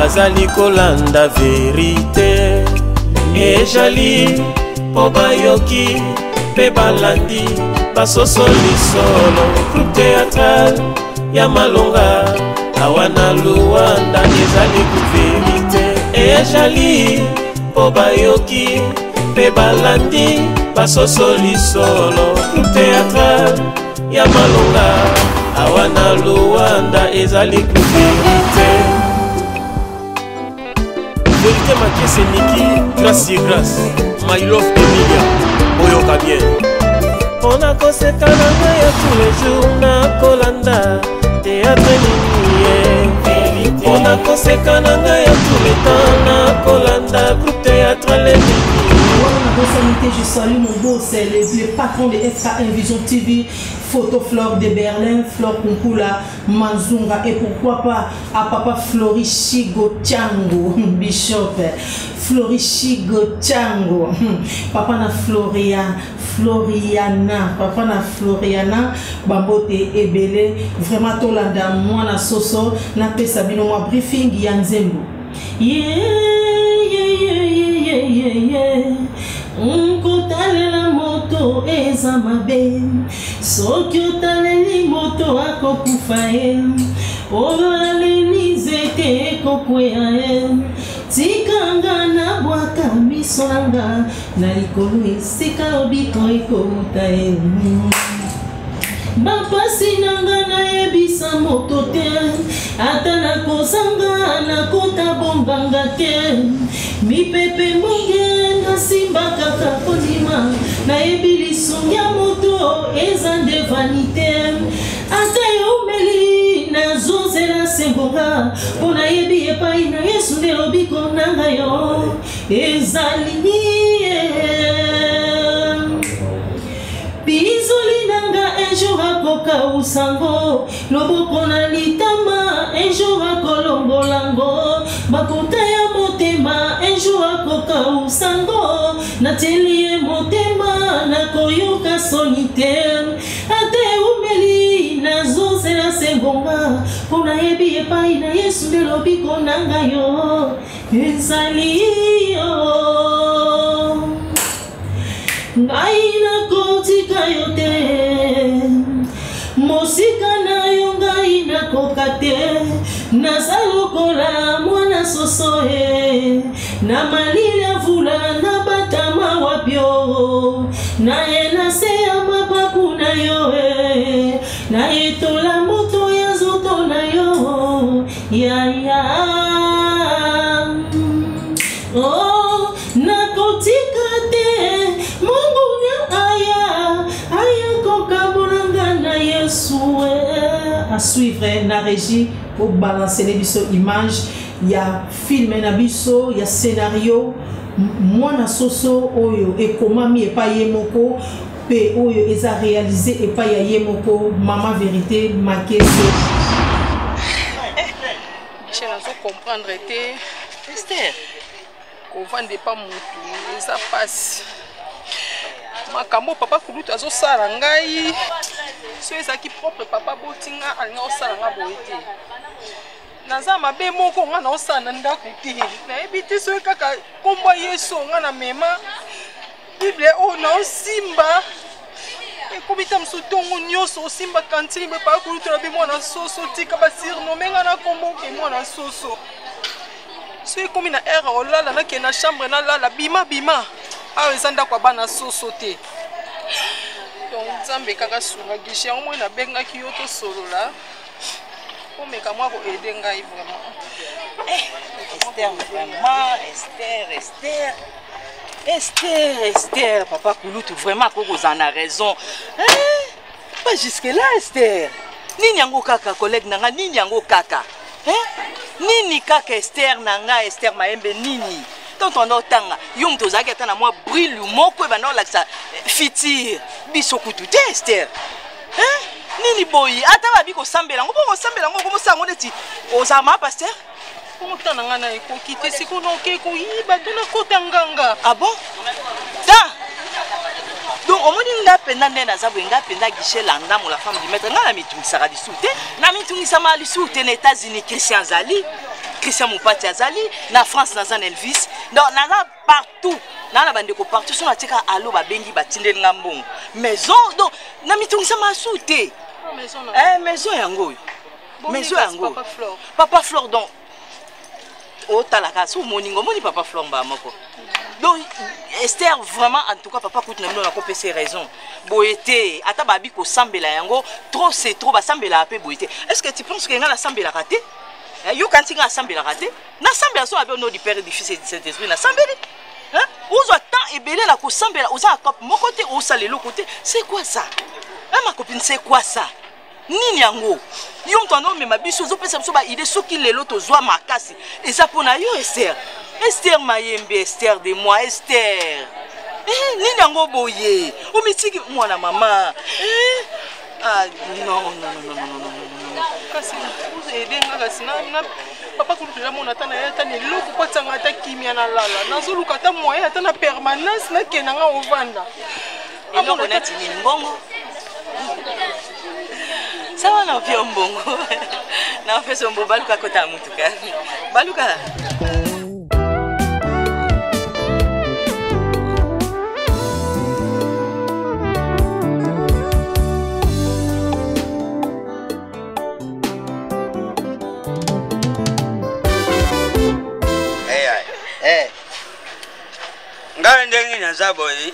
Bazali kolanda verite. Ejali mpo bayoki mpe balandi basosoli solo. Groupe théâtral ya malonga awa na Luanda ezali groupe verite. Ejali mpo bayoki mpe balandi basosoli solo. Groupe théâtral ya malonga awa na Luanda ezali groupe verite. Verite Makese Niki, grâce sur grâce. My love Emilia, oyoka bien. Mpona koseka na ngai ya tous les jours nakolanda théâtre nini ye. Mpona koseka na ngai ya tous les temps nakolanda groupe théâtral nini. Wana nabosani te, je salue mon boss, le patron de FKM Vision TV, Photo Flore de Berlin, Flore Kunkula Manzunga, et pourquoi pas à papa Flori Chigo Tchango, Bishop Flori Chigo Tchango, papa na Floria, Floriana, papa na Floriana, bambote ebele, vraiment tolanda mwana soso, na pesa bino mwa briefing ya nzembo. Yeah, yeah, yeah, yeah, yeah, yeah, yeah. Nkotalela moto eza mabe, soki otaleli moto akokufa ye, olaleli nzete ekokwea ye. Tikanga nabwaka miso na nga na likolo esika lobiko ekouta ye. Bapasi na nga nayebisa moto te, ata nakozanga nakota bombanga te. Mipepe mbonge nasimba kaka kondima, nayebi lisungi ya moto eza nde vanité. Ata eumeli nazozela sengonga, mpo nayebi epai na Yesu nde lobiko na ngai yo ezali. Bizoli nanga un jour akokausango, loboko na litama un jour akolongolango, bakuta ya motema un jour akokausango, natieli ye motema nakoyoka soni te. Ata eumeli nazozela sengonga, mpo nayebi epai na Yesu nde lobiko na ngai yo ezali yo. Ngai nakotika yo te, mosika na yo ngai nakoka te, naza lokola mwana soso e, na malili ya mvula nabatama wapi o, naye na se ya mapapu na yo e, nayetola moto ya nzoto na yo ya ya. Oh, nakotika te Mungu na aya aya kokabolanga na Yesu. À suivre na régie pour balancer les biso image ya film na biso ya scénario mwana soso oyo ekomami epai ye moko pe oyo eza réalisé epai ya ye moko Mama Vérité Makese. Michel azo comprendre te. Esther, kovanda epa mutu eza pasi. Makambo papa kulutu azosala ngai, so ezalaki propre papa botinga alinga osala nga boye te. Naza mabe moko nga naosala na ndako te, nayebi te soki kaka kombo ya Yesu nga na mema Bible oyo naosimba ekomi ta mosusu ntongo nyonso osimba kantine boye papa kulutu na bi mwana soso tika basurnome nga na kombo ke mwana soso. Soki ekomi na heure olala nakende na chambre nalala bima bima awa eza ndako ya bana soso te. Donc Nzambe kaka sunga guichet yango moi nabengaki yo tosolola omeka mwa koaide ngai vraiment. Esther vraiment, Esther, Esther. Esther, Esther, papa Kulutu vraiment akoki kozala na raison. Eh, pas jusque là Esther. Nini yango kaka collègue na nga, nini yango kaka? Eh? Nini kaka Esther na nga, Esther Maembe nini? Tant on otanga, yo moto ozalaki ata na mwa brilu moko ebanda olakisa futur. Biso kutu te Esther. Eh? Nini boye? Ata babi kosambela yango, mpo kosambela yango okomosala yango neti ozala ma pasteur? Kota na ngai na ekoki te sikoyo naoke koyiba to nakota nganga. Ah bon? Ta! Donc omoni nga mpenza nde naza boye, nga mpenza guichet landamo la femme du maître, nga na mitungisaka lisusu te, na mitungisama lisusu te na États-Unis Christian azali. Christian Mopati azali na France, naza na Elvis, donc naza partout, naa na bandeko partout. So natika alo, babengi, batindeli nga mbongo maison. Donc na mitungisa masu te. Maison yango oyo, maison yango papa Flore. Donc otalaka so omoni ngo, omoni papa Flore mbaa moko. Donc Esther, vraiment, en tout cas papa kutu na bino, nakopesa raison boye te. Ata babi kosambela yango, trop c'est trop. Basambelaka mpe boye te. Est ce que tu penses que ngai nasambelaka te? Yoka nti ngai asambelaka te. Nasambela so abe au nom du Père, du Fils et du Saint Esprit, nasambeli. Ozwa temps ebele na kosambela, oza na cope moko te, osala eloko te. C'est quoi ça, ma copine? C'est quoi ça? Nini yango? Yo moto anda omema biso, ozopesa biso baide. Soki lelo tozwa makasi, eza mpo na yo, Ester. Ester Mayembe, Ester de moi, Ester. Nini yango boye? Omitiki mwana mama. Ah, non, non, non, non, non, non, non. Kasi edenga, kasi na papa kulutu, namona ata na ye ata na eloko po atianga ata kimia na lala. Nazoluka ata moyen, ata na permanence, nakende nga ovanda. Eloko nati nini? Mbongo sawa na opia mbongo na opesa mbo. Baluka kota ya mutuka, baluka. Ngai ndenge naza boye,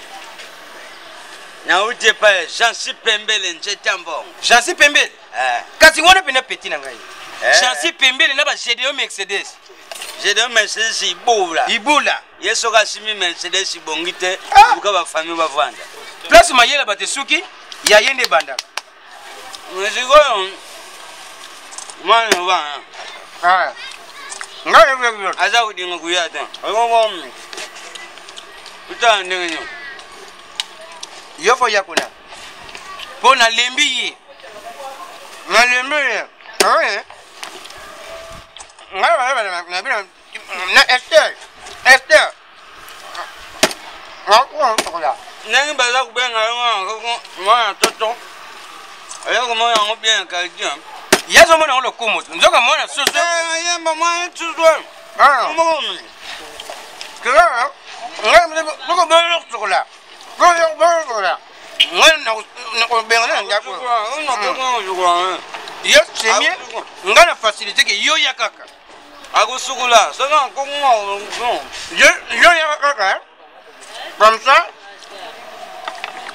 nauti epai ya Jansi Pembele, nzete ya mbongo. Jansi Pembele? Kasi wana mpena petit na ngai, Jansi Pembele na bagédéon Mercedes. Gédéon Mercedes ibula. Ibula. Ye soki asimi Mercedes ibongi te. Luka bafamille bavanda. Place mayele bato esuki, ya ye nde ebandaka. Sikoyo mwana wana ngai aza kodinga kuya te. Utala ndenge nini. Yo fo ya kuna mpo nalembi ye, nalembi ye. Ngai na bino na Ester, Ester. Ndenge baza kobenga yo mwana toto, oya komona yango bien na quartier. Ye azomona yango lokumu, nzoka mwana susu. Yemba mwana susu. Ngai nakobengana na ndako. Yo, c'est mieux ngai na facilité ke yo ya kaka. Akosukola soki akonga. Yo yaka kaka comme ça,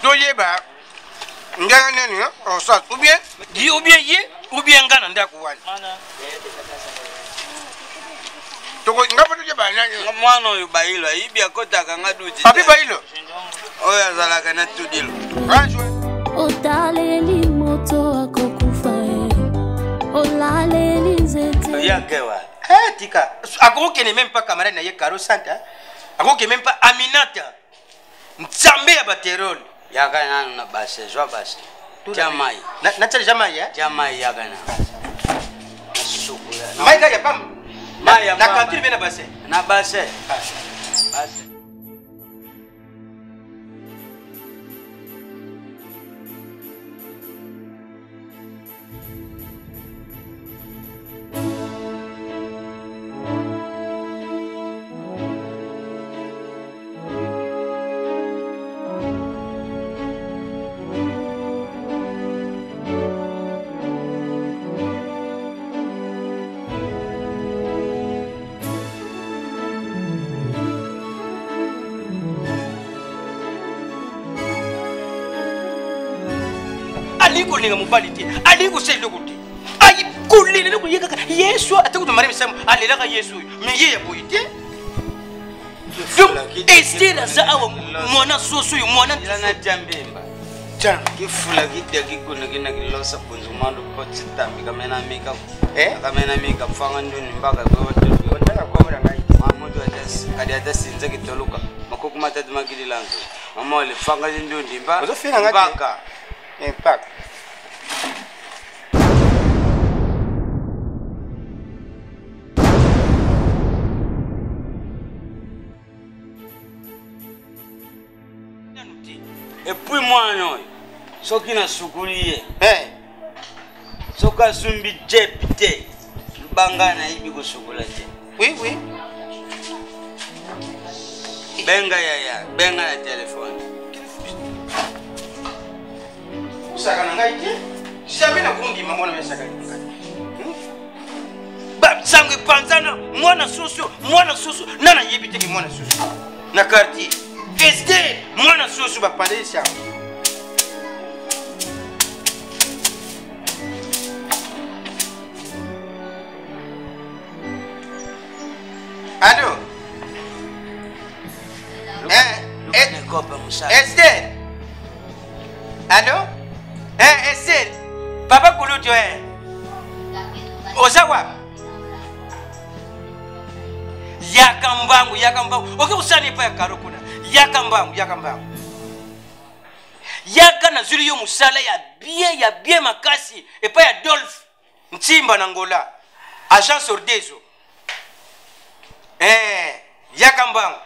toyeba ndenge nini osala, ou bien ou bien ye ou bien nga na ndako wana. Nga mpo toyeba nani. Mwana oyo Bayilo ayibi, akotaka nga duti. Papi Bayilo. Oyo azalaka na tudilo. Otaleli moto akokufa ye, olaleli nzete. Yakewa. Tika, akokokende même pas camarade na ye Caro Santa, akokende même pas Aminata, nzambe ya baterole. Yaka nanu na base, zwa base, tia mai. Natia deja mai. Tia mai, yaka na mai kaka ya pamba. Mai ya na cantine mpe na base. Na base, base. Alingi kolinga mobali te, alingi kosala eloko te, ayi kolela eloko ye kaka Yesu. Ata kutu Marie Misamu alelaka Yesu oyo, mais ye ya boye te. Donc Ester aza awa, mwana soso oyo, mwana. Natia mbemba kifula kidya kikuna kina kilosa bunzu mandu potsitambi kamena mika kamena mika pfanga nduni mbaka. Mamutu kadi ata sinza kitoluka makuku matatu makililanzo mamole pfanga ndundi mba mbaka. Mpaka. Et puis mwana oyo, soki nasukuli ye, soki asumbi jepe te. Kebanga nayebi kosukola te. Oui, oui. Benga yaya, benga na telefone. Osaka na ngai te? Jamais nakondima mwana mesaka ngai. Sango epanzana mwana soso, mwana soso, na nayebi te ke mwana soso. Na quartier. Ester, mwana soso bapanzeli sango. Allô? Eh, eh, Esther? Allô? Eh, Esther? Papa Kulutu, eh? Oza wapi? Yaka mbangu, yaka mbangu. Oke kosala epai ya karo kuna. Yaka mbangu, yaka mbangu. Yaka nazwili yo mosala ya bien, ya bien makasi epai ya Dolphe Ntimba na Angola. Agence Ordezo. Eh, yaka mbangu.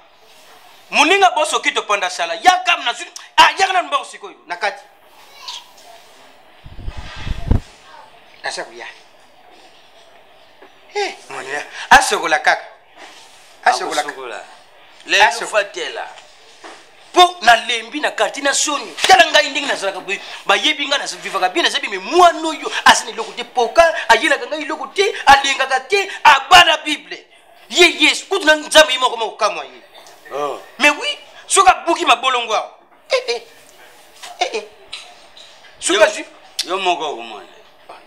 Muninga boso kito panda sala. Yaka nazwili ah yaka na mbangu sikoyo na kati. Aza kuya. Eh, mwana asokola kaka. Asokola. Akosukola. Lelo fatela. mpo nalembi na quartier na soni tala ngai ndenge nazalaka boye bayebi ngai nazovivaka bien nazabi me mwana oyo aza na eloko te poka ayelaka ngai eloko te alengaka te abala bible ye yesu kutu na nzambe ye moko moko kamwa ye Oh. mais oui soki abuki mabolongo awa eh, eh. Eh, eh. soki azwi Yo moko okomona.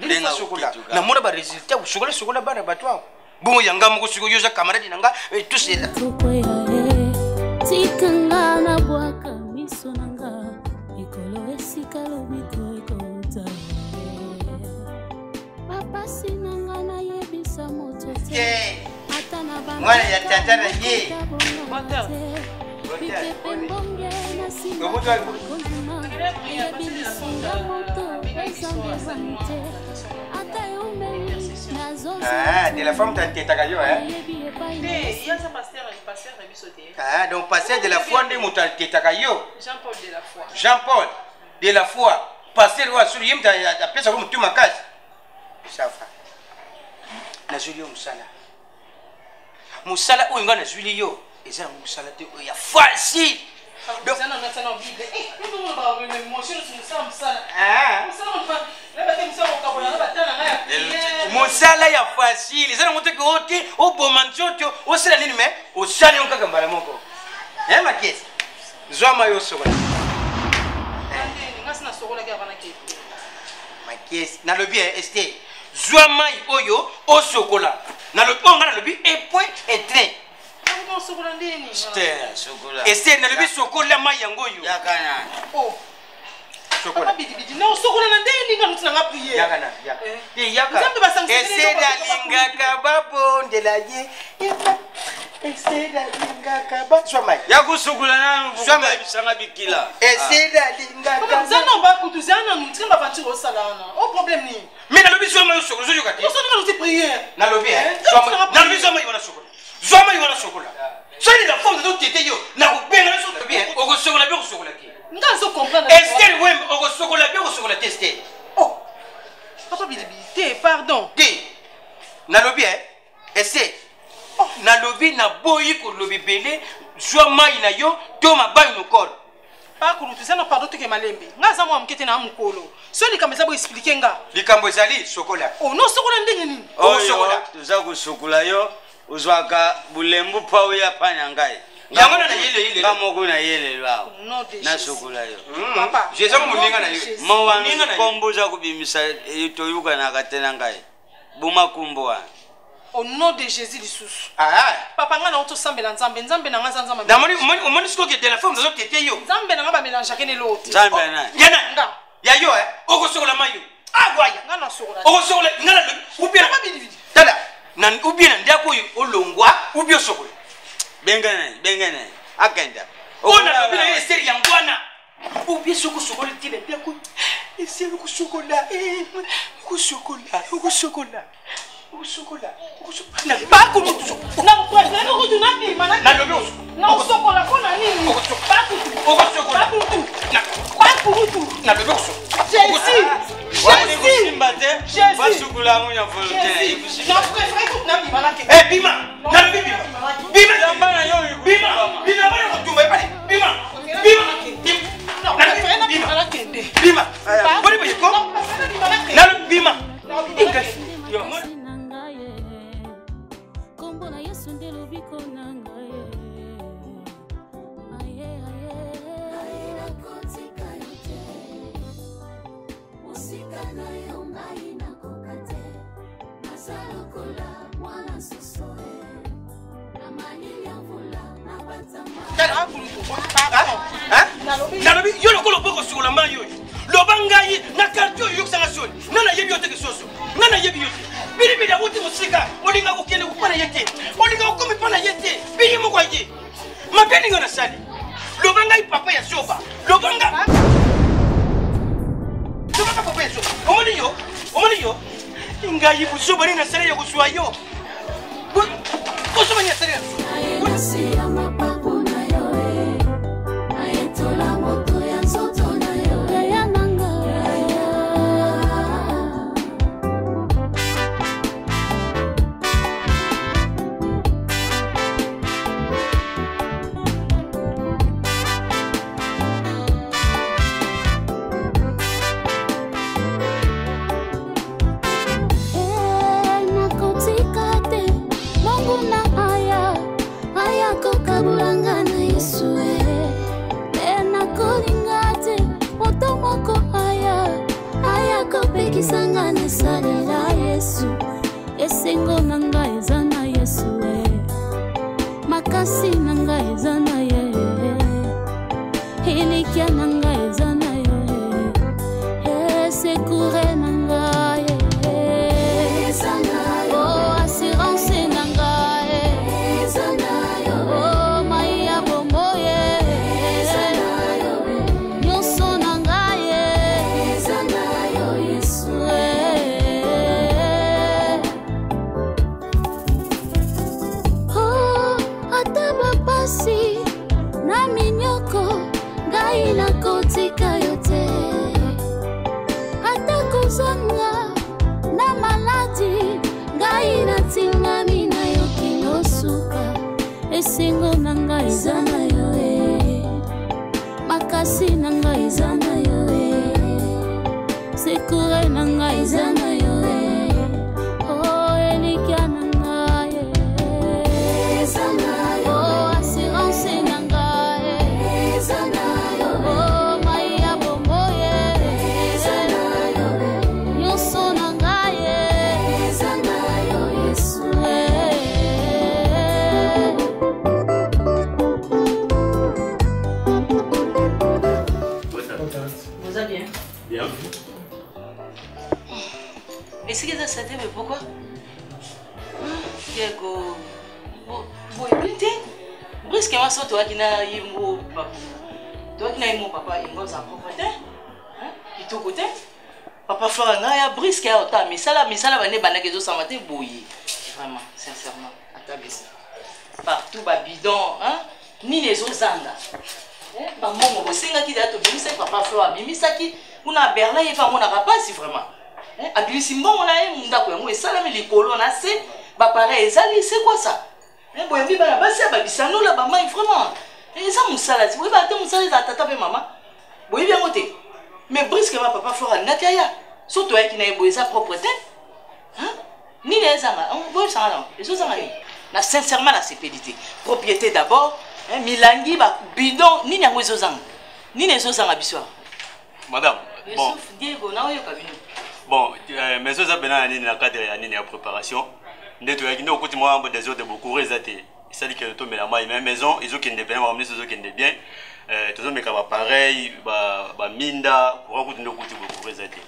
ndenge asokola namona baresultat kosokola sokola bana bato awa bongo ya nga moko sikoyo yo oza camarade na nga tout cela Tokweya ye tika nga nabwaka miso na nga likolo esika lobiko ekouta bapasi na nga nayebisa moto te Te. ata na Mwana ya tata na ye. mipepe mbonge na nsima Obutu wapi? kondima eyebi lisunga moto ezangebani te ata eumeli Ah, de la femme tantetaka yo hein? nayebi epai Te, ye aza pasteur, pasteur na biso te. Ah, donc pasteur de la foi nde moto atetaka yo Jean-Paul de la foi. Jean Paul de la foi pasteur oyo asuli ye moto apesaka motu makasi ça va nazwili yo mosala mosala oyo ngai nazwili yo eza yango mosala te oyo ya facile Donc- Eza na nati na Bible. Eh, yo moko ba émotion nyonso mosala mosala. Ah. Mosala moto nayeba te mosala kokabola na batala na ngai ya prière. mosala ya facile eza nango teke o te oboma nzoto osala nini me osali yango kaka mbala moko e makesi zwa mai osokola Ndeni, nga sina sokolaki avant nakende. makesi nalobi eh, ester zwa mai oyo osokola nalobi oyo ngai nalobi e point e trait Nakoki osokola ndeni? Esther, sokola. ester nalobi sokola mai yango oyo Yaka nani? Oh, sokola papa bidibidi, na osokola na ndeni nga nuti na nga prière. yaka na yaka Eh. te yaka Nzambe basangisaki ester nde papa alingaka babondela ye ester alingaka ba zwa mai Ya kusukola nanu Zwa mai. bisanga bikila. ester Papa, alingaka za na bakutu, za na nuti nga baventure osala wana. O problème nini? me nalobi zwa mai osokola ozoyoka te Osala nga nuti prière. nalobi Eh, eh, zwa mai- nzambe nalobi zwa mai wana sokola zwa mai wana sokola soki la forme tozotete yo nakobenga yo soki bien okosokola bien okosokola te Nga nazo comprendre. ester wembe okosokola bien okosokola te ester Oh. Papa bidibidi, te, pardon. te nalobi e ester nalobi naboyi koloba ebele zwa mai na yo to mabai mokolo Pakulutu, za na pardon toke malembe. Nga aza mwa moke te na mokolo. So likambo eza bo expliquer nga. likambo ezali sokola Oh, no sokola ndenge nini? Oyo Osokola. toza kosukola yo ozwaka bulembu mpa oyo apa na ngai. Yango na nayele ye lelo. Nga moko nayelelo awa. Au nom de Jésus. Nasukola yo. Papa. Jésus moninga na yo Mo Moninga na wana yo. kombo oza kobimisa eh, toyukanaka te na ngai. Boma kombo wana. Au nom de Jésus lisusu. Ah, Papa nga na otosambela Nzambe, Nzambe na nga aza Nzambe. namoni omoni- omoni sikoyo ke de la forme azotete yo Nzambe na nga bamélangeake na eloko te. Nzambe ya nani? ya nani Nga. ya yo eh okosokola mai yo awaya Nga na sokola. okosokola nga nalobi ubie Papa bidibidi. tala na ubie na ndako oyo olongwa ubie osokola Benga nani? Benga nani? Akenda. oyo nalobi na yo eseri yango wana ubie soki osokola te na ndako eseri okosokola eh, okosokola okosokola okosokola okosokola Pakulutu. Na na kutu na bima na. Nalobi oso- Na osokola mpo na nini? Okosokola. Pakulutu. Okosokola. Pakulutu. Na- Pakulutu. nalobi okosokola Jésus. Kosimba te, basukola yango na volonté. Bima, nalobi bima, bima, Bilamba na yo. Bima, bilamba na kotumba epali, bima, bima, bima, bima, boni boye ko, nalobi bima. Na ngai ye. Kombo na Yesu nde lobiko na ngai ye. Aye, aye. Nakotika yo te, mosika na yo ngai nakoka te, naza lokola mwana soso e na malili ya mvula nabatama. Nalobi yo lokola oboyi kosukola mai oyo, loba ngai na quartier oyo yokisanga soni. Nga nayebi yo te, kisoso, nga nayebi yo te. Bilibili awuti mosika, olinga kokende kopa na ye te, olinga kokomi mpa na ye te, biye moko aye mabe ninga nasali. Loba ngai papa ya zoba, loba nga, lobaka papa ya zoba. Omoni yo, omoni yo ngai buzoba nini nasali ya kozwa yo, buzoba nini nasali ya Nayelasi ya mapapu na yo e, nayetola moto ya nzoto na yo. Yaya na ngai. Eh, nakotika te monguna aya aya kokabulanga na Yesu e, mpe nakolinga te moto moko aya aya kopekisanga na esalela Yesu. Esengo na ngai eza na Yesu e, makasi na ngai eza na ye, elikya na ngai eza na yo e, sekure na ngai e. Eza na yo. Oh, assurance na ngai. Eza na yo. Oh, mai ya bomoi. Eza na yo. Nyonso na ngai. Eza na yo Yesu. Eh. Oh, ata bapasi na minyoko, ngai nakotika yo te, ata kozanga na maladi, ngai natingami na yo kino suka. Esengo na ngai eza na yo e, makasi na ngai eza na yo e, sekure na ngai eza na yo e, oh, elikya na ngai e. Eza na yo. Oh, assurance na ngai. Eza na yo. Oh, mai ya bomoi. Eza na yo. Nyonso na ngai. Eza na yo Yesu. Eh. Boza bien? Bien. Esika eza sate, mais pourquoi Diego boyebi te? Brusquement so toyaki na ye mo papa, toyaki na ye mo papa, yango aza propre te, hein? Kitoko te. Papa Flora ngai ya brusque ya ota misala misala bande ebandaki ezosama te boye. Vraiment, sincèrement, ata biso partout babidon, hein? Nini ezozanga? Eh, bambongo bosengaki deya tobimisaki, papa Flora abimisaki kuna na Berlin, ye mpe amonaka mpasi vraiment. Eh, abimisi mbongo na ye, ndako yango esalami likolo na se, bapareil ezali, c'est quoi ça? Eh, boyambi bana basi ya babisanola bamai vraiment. Eh, eza mosala ti boyebaka te, mosala ezala tata mpe mama, boyebi yango te. Mais brusquement papa Flora alingaki aya, so toyaki na ye boye, eza propre te. Hein? Nini ezanga? Boyebisanga nango ezozanga nini? Na sincèrement nasepeli te. Propriété d'abord, hein, milangi babidon, nini yango ezozanga? Nini ezozanga biso awa? Madame, bon. Yusuf, Diego, naoyoka bino. Bon, maison eza pena na nini, na cadre ya nini, ya préparation nde toyaki nde okuti mwa désordre, bocour eza te, esali ke tomela mai, mais maison ezokende pena, makambo nyonso ezokende bien. Tozomeka bapareil, baminda, courant kutu nde okuti bocour eza te,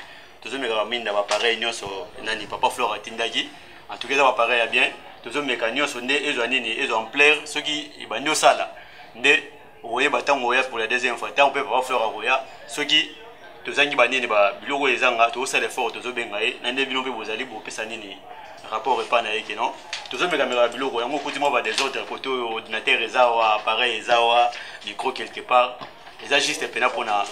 tozomeka baminda, bapareil nyonso nani papa Flore atindaki. En tout cas eza bapareil ya bien, tozomeka nyonso nde ezwa nini, ezwa ampleur. Soki ebandi osala nde okoyeba ntango oya pour la deuxième fois, ntango mpe papa Flore akoya, soki tozangi banini, biloko oyo ezanga, tozosala effort, tozobenga ye na nde bino mpe bozali bopesa nini rapport epai na ye ke non, tozomekameka biloko yango. Okuti mwa badésordre kote oyo, ordinateur eza awa, appareil eza awa, micro quelque part, eza juste pena mpona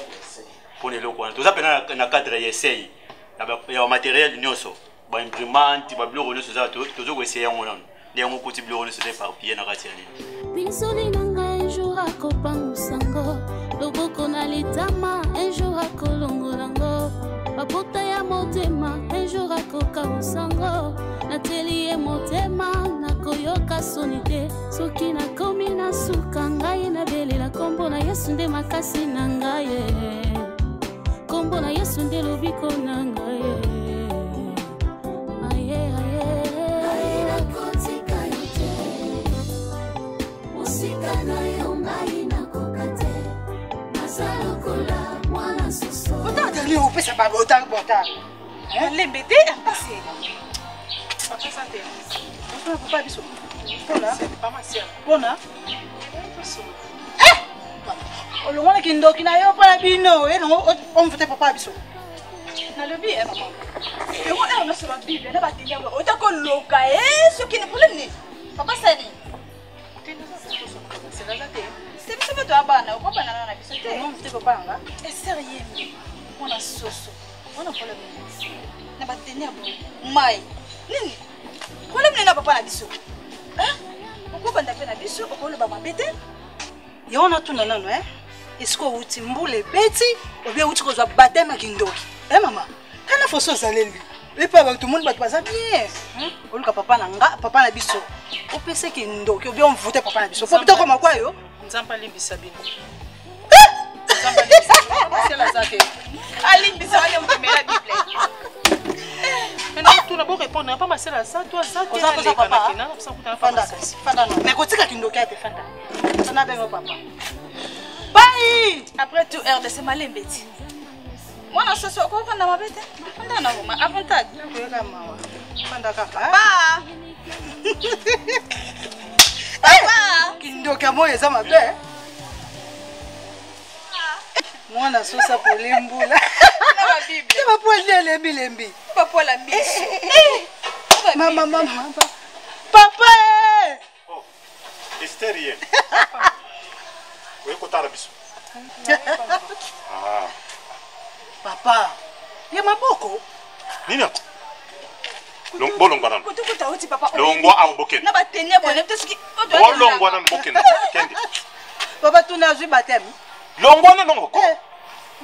eloko wana. Toza pena na cadre ya essai. Ya bamatériel nyonso, baimprimante, babiloko nyonso eza, tozo koessayer yango nano. Nde yango okuti biloko nyonso eza éparpillé na kati ya nini. Pinzoli na ngai, un jour akopangusango. Loboko na litama, un jour akolongolango. Babota ya motema, un jour akokausango. Nateli ye motema, nakoyoka soni te. Soki nakomi na suka, ngai nabelela nkombo na Yesu. Nde makasi na ngai ye, nkombo na Yesu nde lobiko na ngai ye. Aye, aye. Ngai nakotika yo te, mosika na yo ngai nakoka te, naza lokola mwana soso. Otali opesa babota bota Malembe te, RPC. Papa sante. Papa biso mpona Papa Masiala. Mpona olongolaki ndoki na yo mpona bino ye nango omvote papa biso. Nalobi e mama, yango ere nyonso babible na bateli yango ota koloka e soki ni problème nini papa sani se biso mpe toya bana, okobanana na biso te. Omvote papa yanga. Ester yembe mpona soso wana, problème nini na bateni ya boye? Mai nini? Problème nini na papa na biso? Okobanda mpe na biso, okoloba mabe te. Yango natuna nano e, esika owuti mbula ebeti, obi ewuti kozwa baptême ya kindoki e mama kana foso ozaleli epa bato, omoni bato baza bien, oluka papa na nga, papa na biso, opesa kindoki, obi omvute papa na biso po bitokoma kwa yo. Nzambe alimbisa bino. Nzambe alimbisa bino. Papa Masiala aza te. Alimbisa wana motomela Bible. Maintenant tuna bo répondre, papa Masiala aza to aza te? Oza koza Naleka papa. nakenda, napesa kutana papa Fanda. Masiala. Fanda no, mais kotika kindoki ate. Fanda, fanda, bengo papa pai. Après tout, RDC, malembe ti mwana soso okofanda mabe te, fanda na koma avantage. Koyoka mawa, fanda kaka. Papa, papa. Kindoki ya moyo eza mabe. Mwana sosa poli mbula Na babible. Te bapoli elembi lembi. Bapola miso. Mama, mama, papa eh! Ester ye oye kotala biso. Ah, papa ya maboko. Nini yango? Bolongwa nano. Kutukuta uti papa. Longwa awa, bokende. Na bateni ya boye te soki Bolongwa nano, bokende, kende. Papa, tuna, azwi baptême? Longwa nano ko.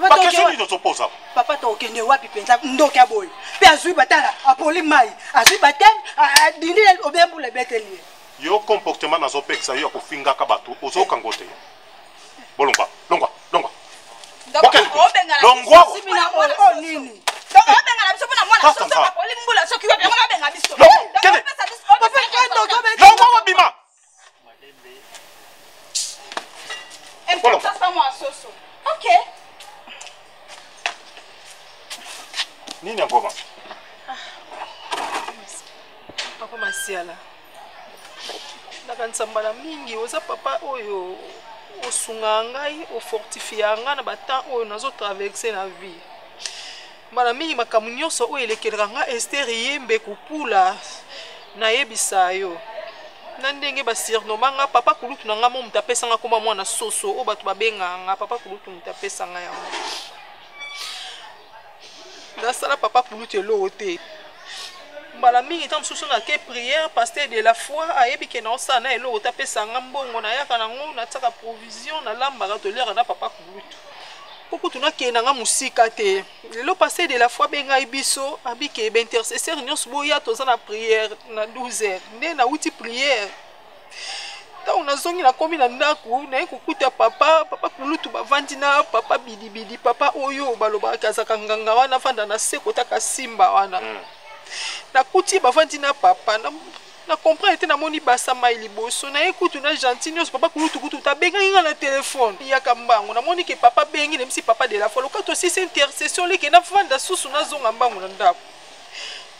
Papa, Baquestion nini tozoposa? Papa, tokende wapi mpenza? Ndoki ya boye mpe azwi, batala, apoli mai, azwi baptême, adindi obe mbula ebeteli ye. Yo, comportement nazopekisa yo ya kofingaka bato, ozokango te. Bolongwa, longwa, longwa, bokende. Longwa. Simina oyo oyo nini? Donc obengana biso mpona mwana Pasta soso. nzala. Apoli mbula soki wapi, yango nabenga biso. Longwa, kende. Papa, ndoki obeteli. Longwa, wabima. Importance pa mwana soso, ok. Nini yango ma? Papa Masiala, nakanisa mbala mingi oza papa oyo osungaka ngai, ofortifia ngai na batemps oyo nazotraverse na vie. Mbala mingi makambo nyonso oyo elekelaka nga Ester Yembe kopula, nayebisa yo na ndenge basurnomma nga. Papa kulutu na nga mo moto apesanga komba mwana soso oyo bato babengaka nga. Papa kulutu moto apesanga yango. Nasala papa kulutu eloko te. Mbala mingi ntango mosusu nake prière, pasteur de la foi ayebi ke naosala na eloko te, apesanga mbongo, nayaka nango, natiaka provision, nalambaka, toliaka na papa kulutu. Po kutu nakende nanga mosika te, lelo pasteur de la foi abengai biso, abike baintercesseur nyonso boya, toza na prière na 12 heures. Nde nauti prière, ntango nazongi, nakomi na ndako, naye kokuta papa kulutu bavandi na papa bidibidi, papa oyo balobaka azalaka nganga wana, avanda na se kotaka simba wana. Nakuti bavandi na papa na comprendre te. Namoni basa mai liboso naye kutu na gentil nyonso. Papa kulutu kutu tabengaki nga na telefone, yaka mbango. Namoni ke papa bengi, nayebisi papa de la foi loka tosisi intercession, leke navanda susu, nazonga mbango na ndako,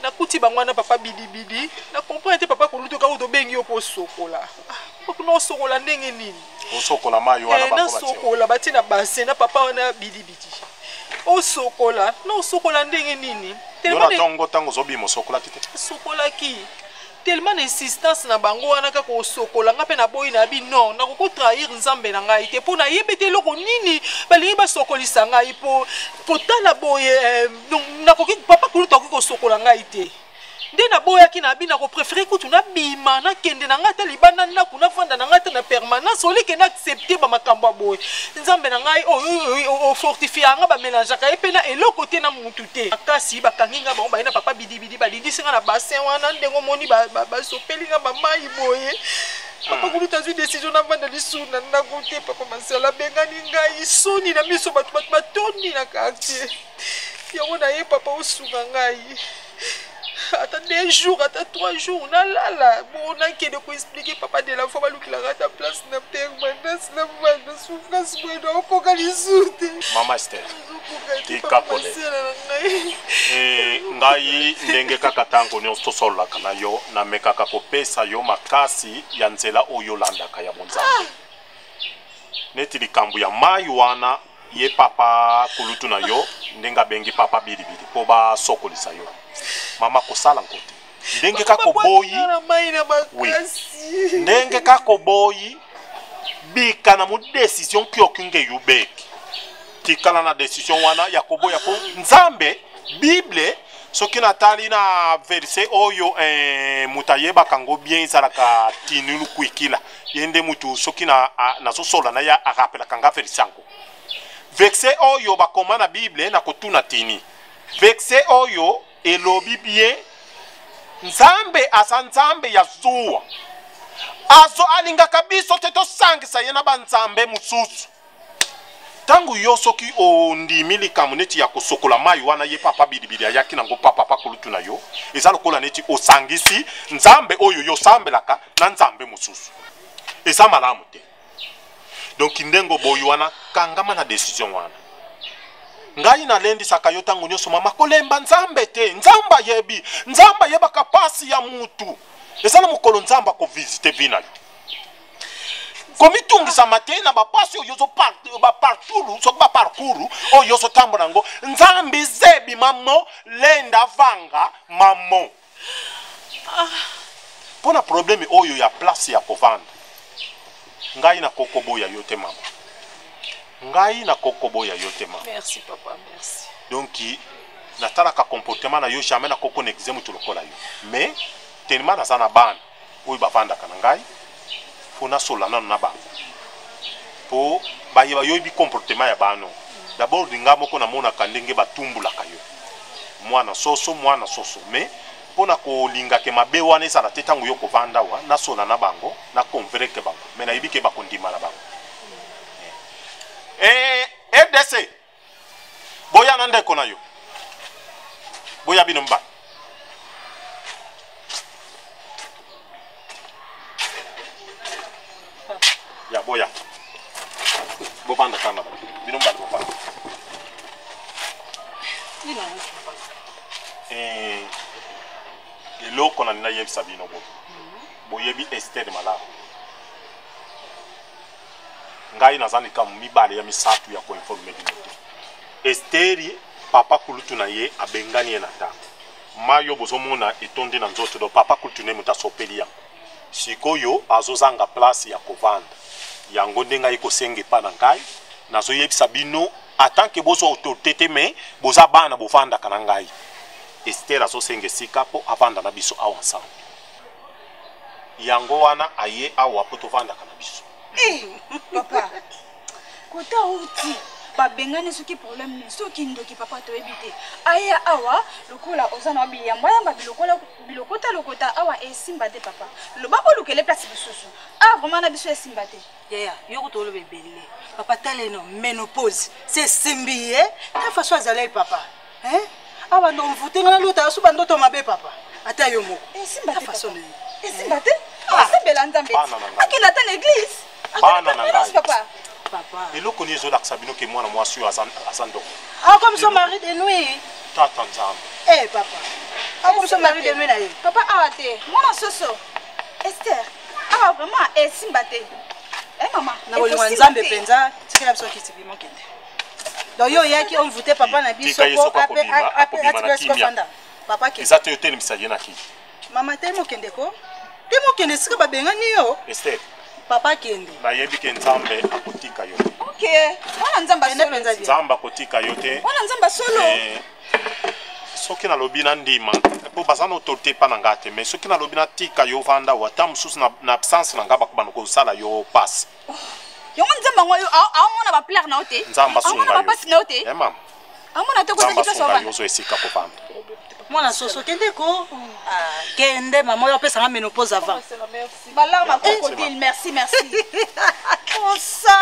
nakuti bango wana papa bidibidi. Na comprendre te. Papa kulutu kaka tobengi yo mpo osokola. Kuna osokola ndenge nini? Osokola mai wana? Eh, bango batie. Nasokola, batie na bassin na papa wana bidibidi. Osokola na osokola ndenge nini? Yo na ntongo, ntango ozobima, osokolaki te? Sokolaki. Tellement na insistance na bango wana kaka kosokola nga mpe naboyi na bi non, nakoki kotrahir Nzambe na ngai te mpo nayebi te eloko nini balingi basokolisa ngai mpo kotala boye eh, donc nakoki papa kulutu akoki kosokola ngai te. Nde naboyaki na bi nakoprefere kutu nabima nakende na ngai ata libanda ndako nafanda na ngai ata na permanence olike na accepte bamakambo ya boye. Nzambe na ngai oyo ofortifie yanga bamelangeaka ye mpe na eloko te na mutu te. Makasi bakangi ngai bango baye na papa bidibidi balindisi ngai na bassin wana ndenge omoni basopeli ngai bamai boye. Papa kulutu azwi décision navanda lisusu na ndako te. Papa Marcel abengani ngai soni na miso bato, bato batondi na quartier. Yango na ye papa osunga ngai ata 2 jours ata 3 jours nalala bo nakende koexplike papa de la foi balukelaka ata place na permanence na vanda souffrance boye naokoka lisusu te. Mama Esther, nazokoka te tika papa kolela. Marcel na ngai. Ngai ndenge kaka ntango nyonso tosololaka na yo, namekaka kopesa yo makasi ya nzela oyo olandaka ya bonzambe. Neti likambo ya mai wana, ye papa kulutu na yo ndenge abengi papa bilibili mpo basokolisa yo. Mama, kosala ngo te ndenge kaka oboyi. Na mai na Oui. makasi. Ndenge kaka oboyi, bika na mu décision kioki nge yubeki tikala na décision wana ya koboya po Nzambe. Bible soki natali na verset oyo moto ayebaka ngo bien ezalaka tini lukwikila ye nde motu soki nazosola na ye arapelaka nga verset yango. Verset oyo bakoma na Bible na kotuna tini verset oyo elobi bien Nzambe aza Nzambe ya zuwa, azo alingaka biso te tosangisa ye na banzambe mosusu. Ntango yo soki ondimi likambo neti ya kosokola mai wana ye papa bilibili ayaki nango pa papa kulutu na yo, eza lokola neti osangisi Nzambe oyo yo osambelaka na Nzambe mosusu, eza malamu te. Donc ndenge oboyi wana, kangama na décision wana. Ngai nalendisaka yo ntango nyonso mama, kolemba Nzambe te. Nzambe ayebi, Nzambe ayebaka pasi ya mutu. Eza na mokolo Nzambe akovisite vie na yo. Komitungisama te na bapasi oyo ozo baparcours, soki baparcours oyo ozotambola yango. Nzambe zebi mamo lenda vanga mamo. Mpo na problème oyo ya place ya kovanda, ngai nakokoboya yo te mama. Ngai nakokoboya yo te mama. Merci papa, merci. Donc natalaka comportement na yo, jamais nakoko négliger moto lokola yo. Mais tellement naza na bana oyo bavandaka na ngai, fo nasola nano na bango po bayeba yoyebi comportement ya bano. D'abord nga moko namonaka ndenge batumbulaka yo mwana soso, mwana soso. Mais mpo na kolingaka mabe wana ezala te ntango yo kovanda awa, nasola na bango, na convaincre bango, mais nayebi ke bakondima na bango. RDC, boya na ndeko na yo, boya bino mibale. Ya boya bovanda kanga bino mibale bovanda. Eloko na nayebisa bino bo boyebi Esther malamu. Ngai naza likambo mibale ya misato ya koinforme bino te. Esther papa kulutu na ye abengani ye na ndako. Mayo bozomona etondi na nzoto, donc papa kulutu ne moto asopeli yango. Sikoyo azozanga place ya kovanda. Yango nde ngai kosenga epa na ngai, nazoyebisa bino en tant que bozwa autorité te, mais boza bana bovandaka na ngai. Esther azosenga esika po avanda na biso awa ensemble. Yango wana aye awa po tovandaka na biso. Papa, kota outi babengani soki problème nini, soki ndoki papa toyebi te. Aya awa lokola oza na biyamba yamba bilokola bilokota lokota awa esimba te papa. Loba bolukele place mosusu. Ah vraiment na biso esimba te. Yaya, yo kutu oloba ebele. Papa taleno ménopause, c'est simbi eh? Ta façon azalai papa. Hein? Awa ndo mvute ngana lota asu bandoto mabe papa. Ata yo moko. Esimba Ta te, façon papa. na ye. Esimba te? Asambela Nzambe. Bana na ngai. Akenda ata na église. Bana na ngai. Papa. Papa. Eloko nini ezolakisa bino ke mwana mwasi oyo aza ndoko? Ah, comme son mari de nuit. Tata Nzambe. Eh papa. Ah, comme son mari de nuit na ye. Papa awa te. Mwana soso. Esther. Awa vraiment esimba te. Eh mama. Na bolingo ya Nzambe penza, tikela biso kiti bimo kende. Donc yo yaki on voûtait papa na biso Tika ye po soki ape akobima, ape akobima na atikela siko kimia. fanda. Papa ke. Eza te otelemisa ye na kiti. Mama te mokende ko. Te mokende esika babengani yo. Ester. Papa kende. Nayebi ke Nzambe akotika yo te. Ok. Wana Nzambe solo. Nzambe akotika yo te. Wana Nzambe solo. Eh, soki nalobi nandima mpo baza na autorité epa na nga te mais soki nalobi natika yo vanda awa ata mosusu na, na absence na nga bakobanda kosala yo pasi oh, yango nzambe yango yo aomona baplare na yo te nzambe asunga aomona bapasi na yo te eh, mama amona te kozaki place ovanda ozo esika kovanda mwana soso kende ko ah, kende mama oyo apesanga ménopause avant balarme ya crocodile merci merci osa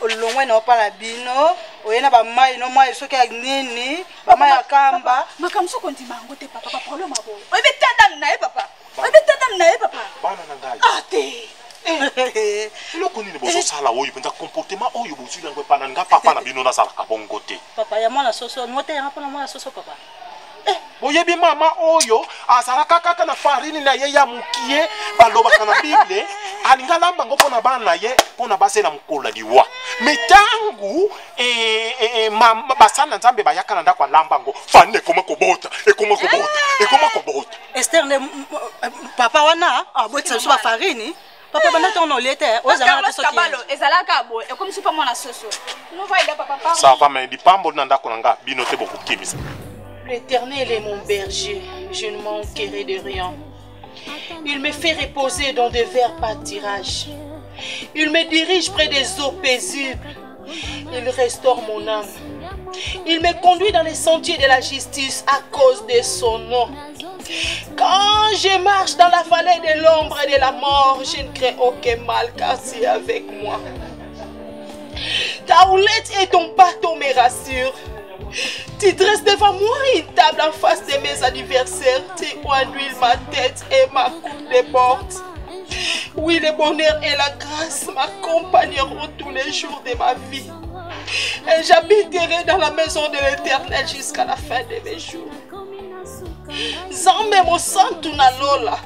olongwe na opala bino oye na bamai no mai soki ya nini bamai ya kamba makambo soki ondima yango te papa baproblème abo oyebi te dame na ye papa oyebi te dame na ye papa bana na ngai ah te eloko nini bozosala oyo mpenza comportement oyo bozwi yango epa na nga papa na bino nazalaka bongo te papa ya mwana soso mote yanga mpona mwana soso papa eh, boyebi mama oyo azalaka kaka na farine na ye ya mokie balobaka na bible alingi alamba yango mpo na bana na ye mpo na basela mokolo ya liwa me ntango eh, eh, basali na nzambe bayaka na ndako alamba yango farine ekoma kobota ekoma kobota ekoma kobota ester nde papa wana abotisa biso bafarine papa banda ntango na olie te ozala na soki ezalaka boye ekomisi mpa mwana soso ça va mais lipamboli na ndako na nga bino te bokokimisa. L'Éternel est mon berger, je ne manquerai de rien. Il me fait reposer dans de verts pâtirages. Il me dirige près des eaux paisibles. Il restaure mon âme. Il me conduit dans les sentiers de la justice à cause de son nom. Quand je marche dans la vallée de l'ombre et de la mort, je ne crains aucun mal car tu es avec moi. Ta houlette et ton bâton me rassurent. Tu dresses devant moi une table en face de mes anniversaires. Tu enduis ma tête et ma coupe déborde. Oui, le bonheur et la grâce m'accompagneront tous les jours de ma vie. Et j'habiterai dans la maison de l'Éternel jusqu'à la fin de mes jours. Nzambe mosantu na lola.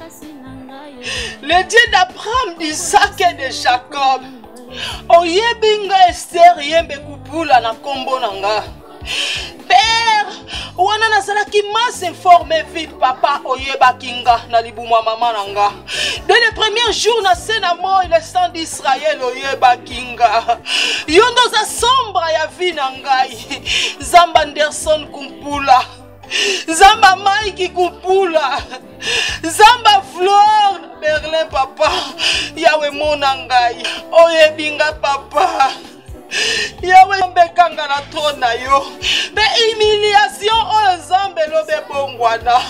Le Dieu d'Abraham, d'Isaac et de Jacob. Oyebi nga Esther yembe kupula na kombo na nga. Père, wana nazalaki masse informe vide papa oyebaki nga na libumu ya mama na nga. Dès le premier jour na se na moi le sang d'Israël oyebaki nga. Yo nde oza sombra ya vie na ngai. Zamba Anderson Kumpula. Zamba Mike Kumpula. Zamba Flore Berlin papa. Yawe mona ngai. Oyebi nga papa. Yawe mbekanga na trône na yo. Mpe humiliation oyo Nzambe elobi ebongwana.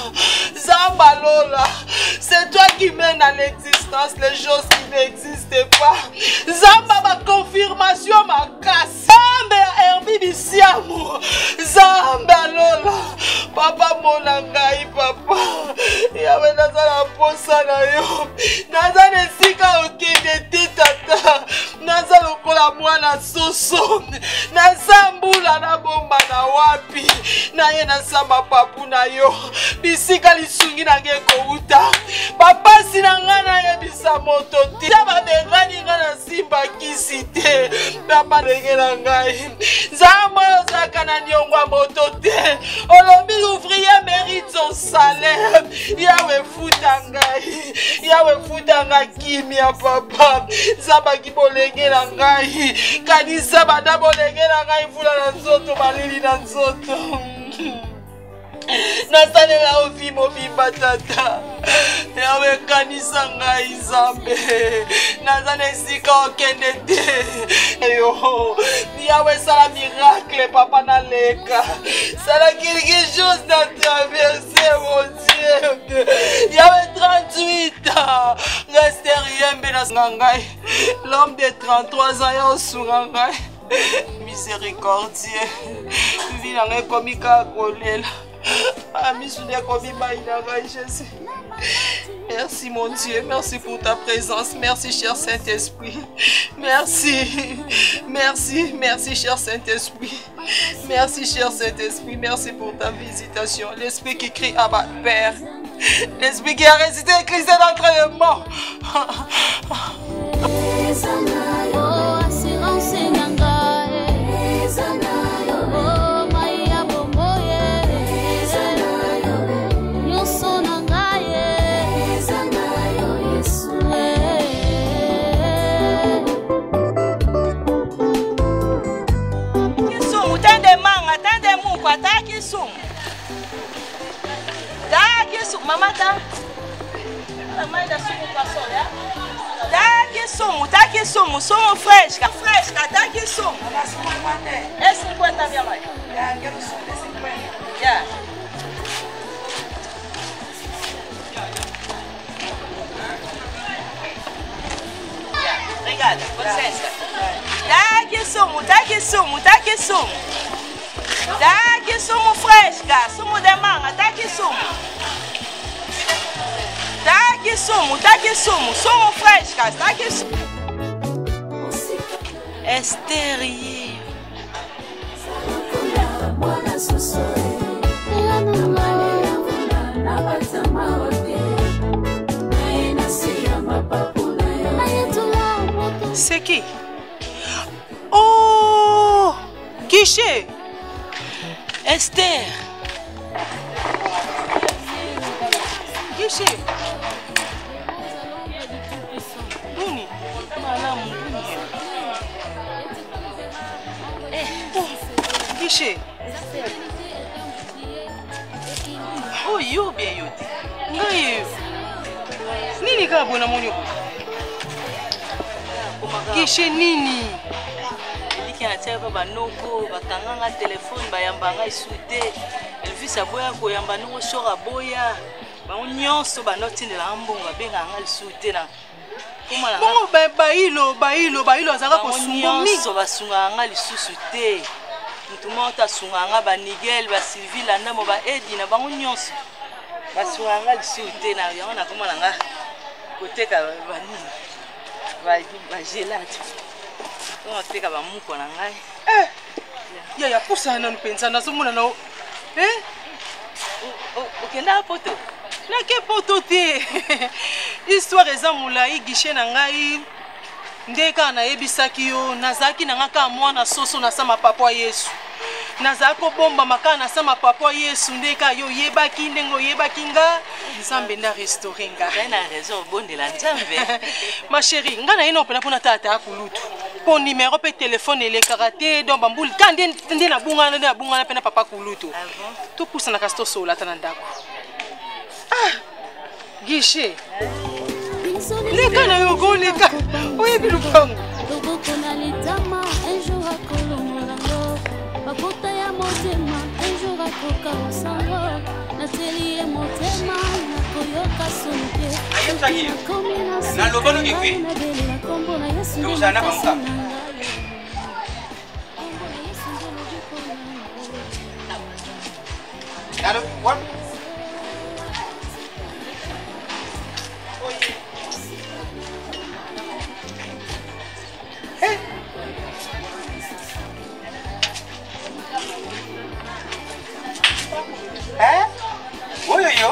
Zamba Lola, c'est toi qui mène à l'existence les choses qui n'existent pas. Zamba ba confirmation makasi. Nzambe ya Herbi Bisiamu, Nzambe ya Lola, papa mona ngai papa. Yawe naza na posa na yo. Naza na esika okende te tata. Naza lokola mwana soso. Naza mbula nabomba na wapi? Naye naza mapapu na yo. Bisika lisungi na ngai ekowuta. Bapasi na ngai nayebisa moto te. Babengani ngai na simba kisi te papa ndenge na ngai nzambe oyo ozalaka na niongo ya moto te olobi l'ouvrier mérite son salaire yawe futa ngai yawe futa ngai kimia papa nzambe aki bolenge na ngai kanisa banda bolenge na ngai mvula na nzoto malili na nzoto nasalela yo vi mobimba tata yawe kanisa ngai nzambe naza na esika okende te yo yawe sala miracle papa naleka sala quelque chose na traverse mon dieu yawe 38 ans rester yembe na ngai l'homme de 33 ans ya osunga ngai miséricordieux vi na ngai ekomi kaka kolela ah, misu nde ekomi mai na ngai jésus Merci mon Dieu, merci pour ta présence, merci cher Saint-Esprit, merci, merci, merci cher Saint-Esprit, merci cher Saint-Esprit, merci pour ta visitation, l'Esprit qui crie à ma Père, l'Esprit qui a résisté Christ d'entre les morts. sumo, tá aqui sumo, sumo fresca, fresca, tá aqui sumo. É 50, minha mãe. Quero sumo de 50. Yeah. Obrigada, com licença. Tá aqui sumo, tá aqui sumo, tá aqui sumo. Tá aqui sumo fresca, sumo de manga, tá aqui sumo. Tá aqui sumo, tá aqui sumo, sumo fresca, tá aqui sumo. Esther ye. C'est qui Oh Guichet Esther Guichet Nini Malamu nini Eh, oh, Guichet Oh, yo bien yo te. Ngai nini kaka boye namoni yo Guichet nini Eliki natiaka mpe banoko bakanga nga telefone bayamba ngai su te Elvis aboya koyamba noko shor aboya bango nyonso banda otindelanga mbongo babengaka nga lisusu te na bongo bailo bailo bailo azalaka kosunga mingi nyonso basungaka nga lisusu te motu moko te asungaka nga banigel basylvie landamo baedi na bango nyonso basungaka nga lisusu te na yango nakoma na nga koteka banini bagelate to nateka bamukwa na ngai yaya pusana nanu mpenza nazomona na okendaka poto nake poto te histoire eza molai guichet na ngai nde kaka nayebisaki yo nazalaki na ngai kaka mwana soso na sa mapapo ya yesu nazalaki kobombama kaka na sa mapapo ya yesu nde kaka yo oyebaki ndenge oyebaki nga nzambe nde arestaure nga ozali na raison obondela nzambe ma chérie ngai naye na mpena mpona tata ya kulutu mpo numero mpe telefone elekaka te donc bambuli ka nde nde nabungana nde nabungana mpe na papa kulutu topusana kasi tosolola ata na ndako ah guichet leka na yo koleka oyebi lupango loboko na litama un jour akolongola ngo bakota ya motema un jour akokausango nateli ye motema nakoyoka soni te Ayebisaki yo. Nakomi na suka, Naloba noki ngai kwe. nabelela kombo na Yesu nde Tokozala na makasi bango na ngai. Kombo na Yesu nde lobiko na ngai. Nalo, wapi? Eh? Oyo yo?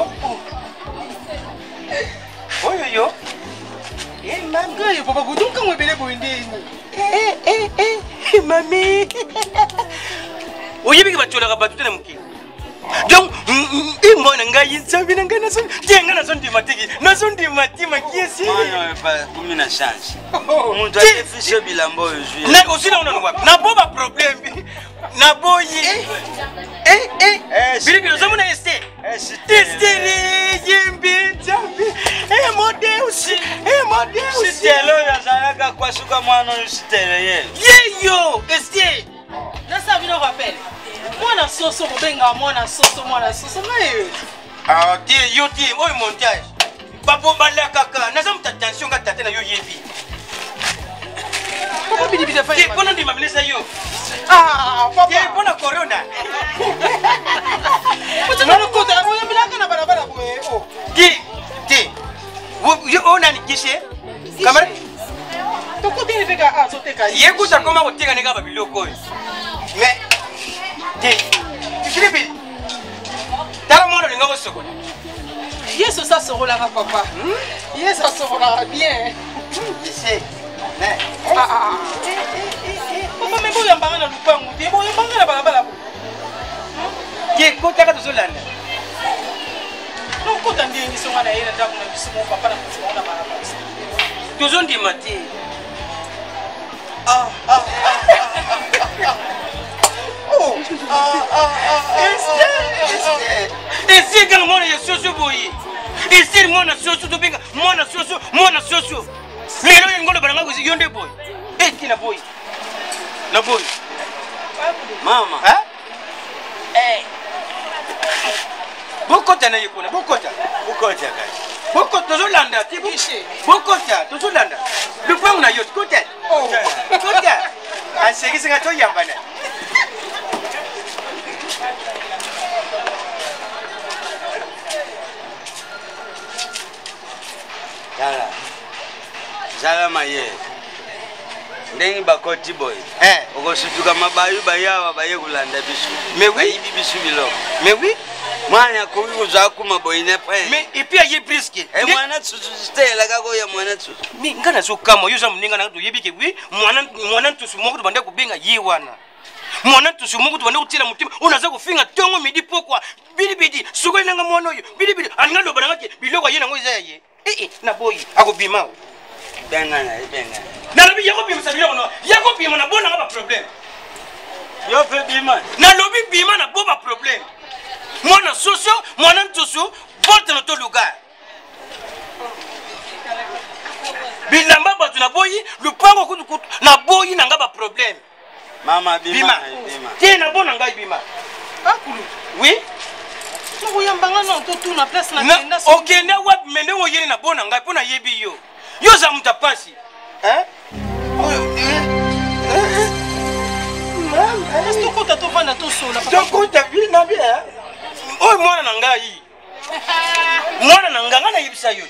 Oyo yo? Eh, mami. Ngai papa kutu nkango ebele boye ndeni. Eh, eh, eh, mami. Oyebi ke batiolaka bato te na mokili. Donc, imbo na ngai nzambe na ngai nazo te ngai nazondima teki nazondima te makiesi. Mwana oyo pa kumi na change. Moto atefisi yo bilamba oyo ozwi. Na ozwi na nanu wapi? Na bo ba problème. Na boyi. Eh eh. Bilibili ozomona Esther. Esther yembi nzambe. Eh mon Deus. Eh mon Deus. Sitele oyo azalaka kwasuka mwana oyo sitele ye. Yeyo Esther. Nasala bino rappel. Mwana soso bobengaka mwana soso mwana soso ngai yo. Ah te yo te oyo montage. Bapo balakaka naza moto attention nga tata na yo yebi. Papa bilibili afai. Te mpona ndima minesa yo. Ah papa. Te mpona corona. Otikota oyambilaka na balabala boye. Oh. Te te. Yo oyo nani guichet? Camarade. Tokoteli mpe kaka azoteka. Ye kuta koma koteka ndenge ba biloko oyo. Mais te Philippe tala mwana olinga kosokola. Yesu osi asokolaka papa. Yesu asokolaka bien. Ah, ah, ah. Papa me boyambanga na lupangu te boyambanga na balabala bo. Te kotaka tozolanda. Nokota ndenge songa na ye na ndako na biso mo papa na moto na balabala. Tozondima te. Ah, ah, ah, ah, ah, ah. Oh, ah, ah, ah, ah. Esther kanga mwana ya soso boye. Esther mwana soso tobenga mwana soso mwana soso. Lelo yo ngolo balanga yo nde boy. Eh ti na boy. Na boy. Mama. Hein? Eh. Bokota na ye kuna, bokota. Bokota kai. Bokota tozolanda ti bokota tozolanda. Lupango na yo kota. Oh. Kota. Asekisi nga toyambana. Tala. Zala mayele. Ndenge bakoti boye. Eh. Okosutuka mabayu bayawa baye kolanda biso. Mais oui. Bayibi biso biloko. Mais oui. Mwana akoki kozwa akuma boye ne point. Mais et puis aye briske. Eh mwana tsusu sitelaka koya mwana tsusu. Mais nga nazokamwa yo oza moninga na nga toyebi ke wi mwana mwana ntusu moko tobanda kobenga ye wana mwana ntusu moko tobanda kotiela motema oyo naza kofinga ntongo midi pokwa bilibidi sukoli nanga mwana oyo bilibidi alinga loba nanga ke biloko aye nango eza ya ye ee eh, naboyi akobima o bengana bengana nalobi yakobimisa biloko no yakobima na bo nanga baproblème yo mpe bima nalobi bima na bo baproblème mwana soso mwana ntusu porte na toluka bilamba bato naboyi lupango kutu naboyi na nga baproblème mama bima te na bo na ngai bima akulu oui okoyamba nga no totuna place nakenda okenda wapi me ndenge oyeli na bo na ngai mpo nayebi yo yo oza moto ya mpasi tokota tovanda tosola tokota na bi oyo mwana na ngai mwana na ngai ngai nayebisa yo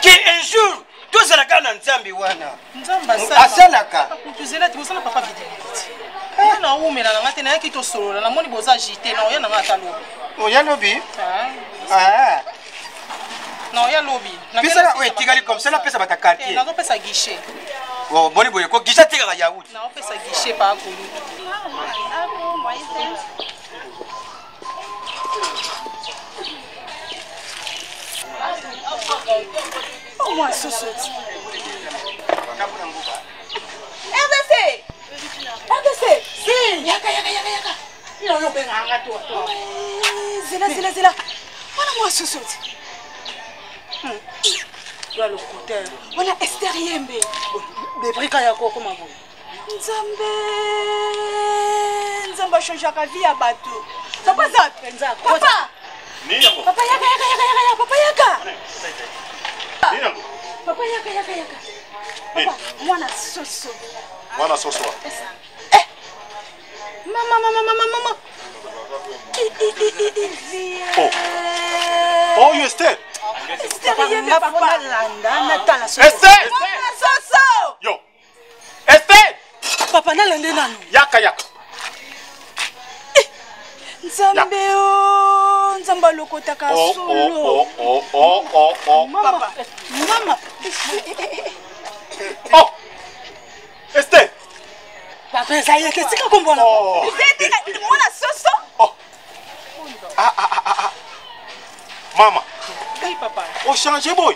ke un jour tozala kaka na nzambe wana nzambe asalaka tozela te bosala papa bidibidi nga naumela na nga te nayaki tosolola namoni boza agite na oya na nga ata lobi oya lobi ah. na oya lobi pesala oyo etikali comme ça napesa bata quartier nazopesa guichet oh, boni boye ko guichet atekaka yaourt naopesa guichet pa kulutu Oh, moi, soso. RDC! RDC! Si! Yaka, yaka, yaka, yaka. Yo, yo, benga nga to. Zela, zela, zela. Wana mwa soso. Yo lokuta. Wana Esther Yembe. Bebrika ya koko mabo. Nzambe. Nzambe achangeaka vie ya bato. Papa za penza. Papa. Papa yaka yaka yaka yaka yaka papa yaka. Papa yaka yaka yaka. Papa mwana soso. Mwana soso. Eh. Mama mama mama mama. Oh. Oh, yo Esther. Esther yembe papa. Landa natala soso. Esther. Mwana soso. Yo. Esther! Papa nalande nanu. Yaka yaka. Eh, nzambe o oh, nzambe alokotaka oh, solo. Oh, oh, oh, oh, oh. Mama. Mama. Oh. Esther. Papa eza ye te tika kombo na. Oh. Mwana soso. Oh. Ah ah ah ah. Mama. Oui, papa. Ochange boy.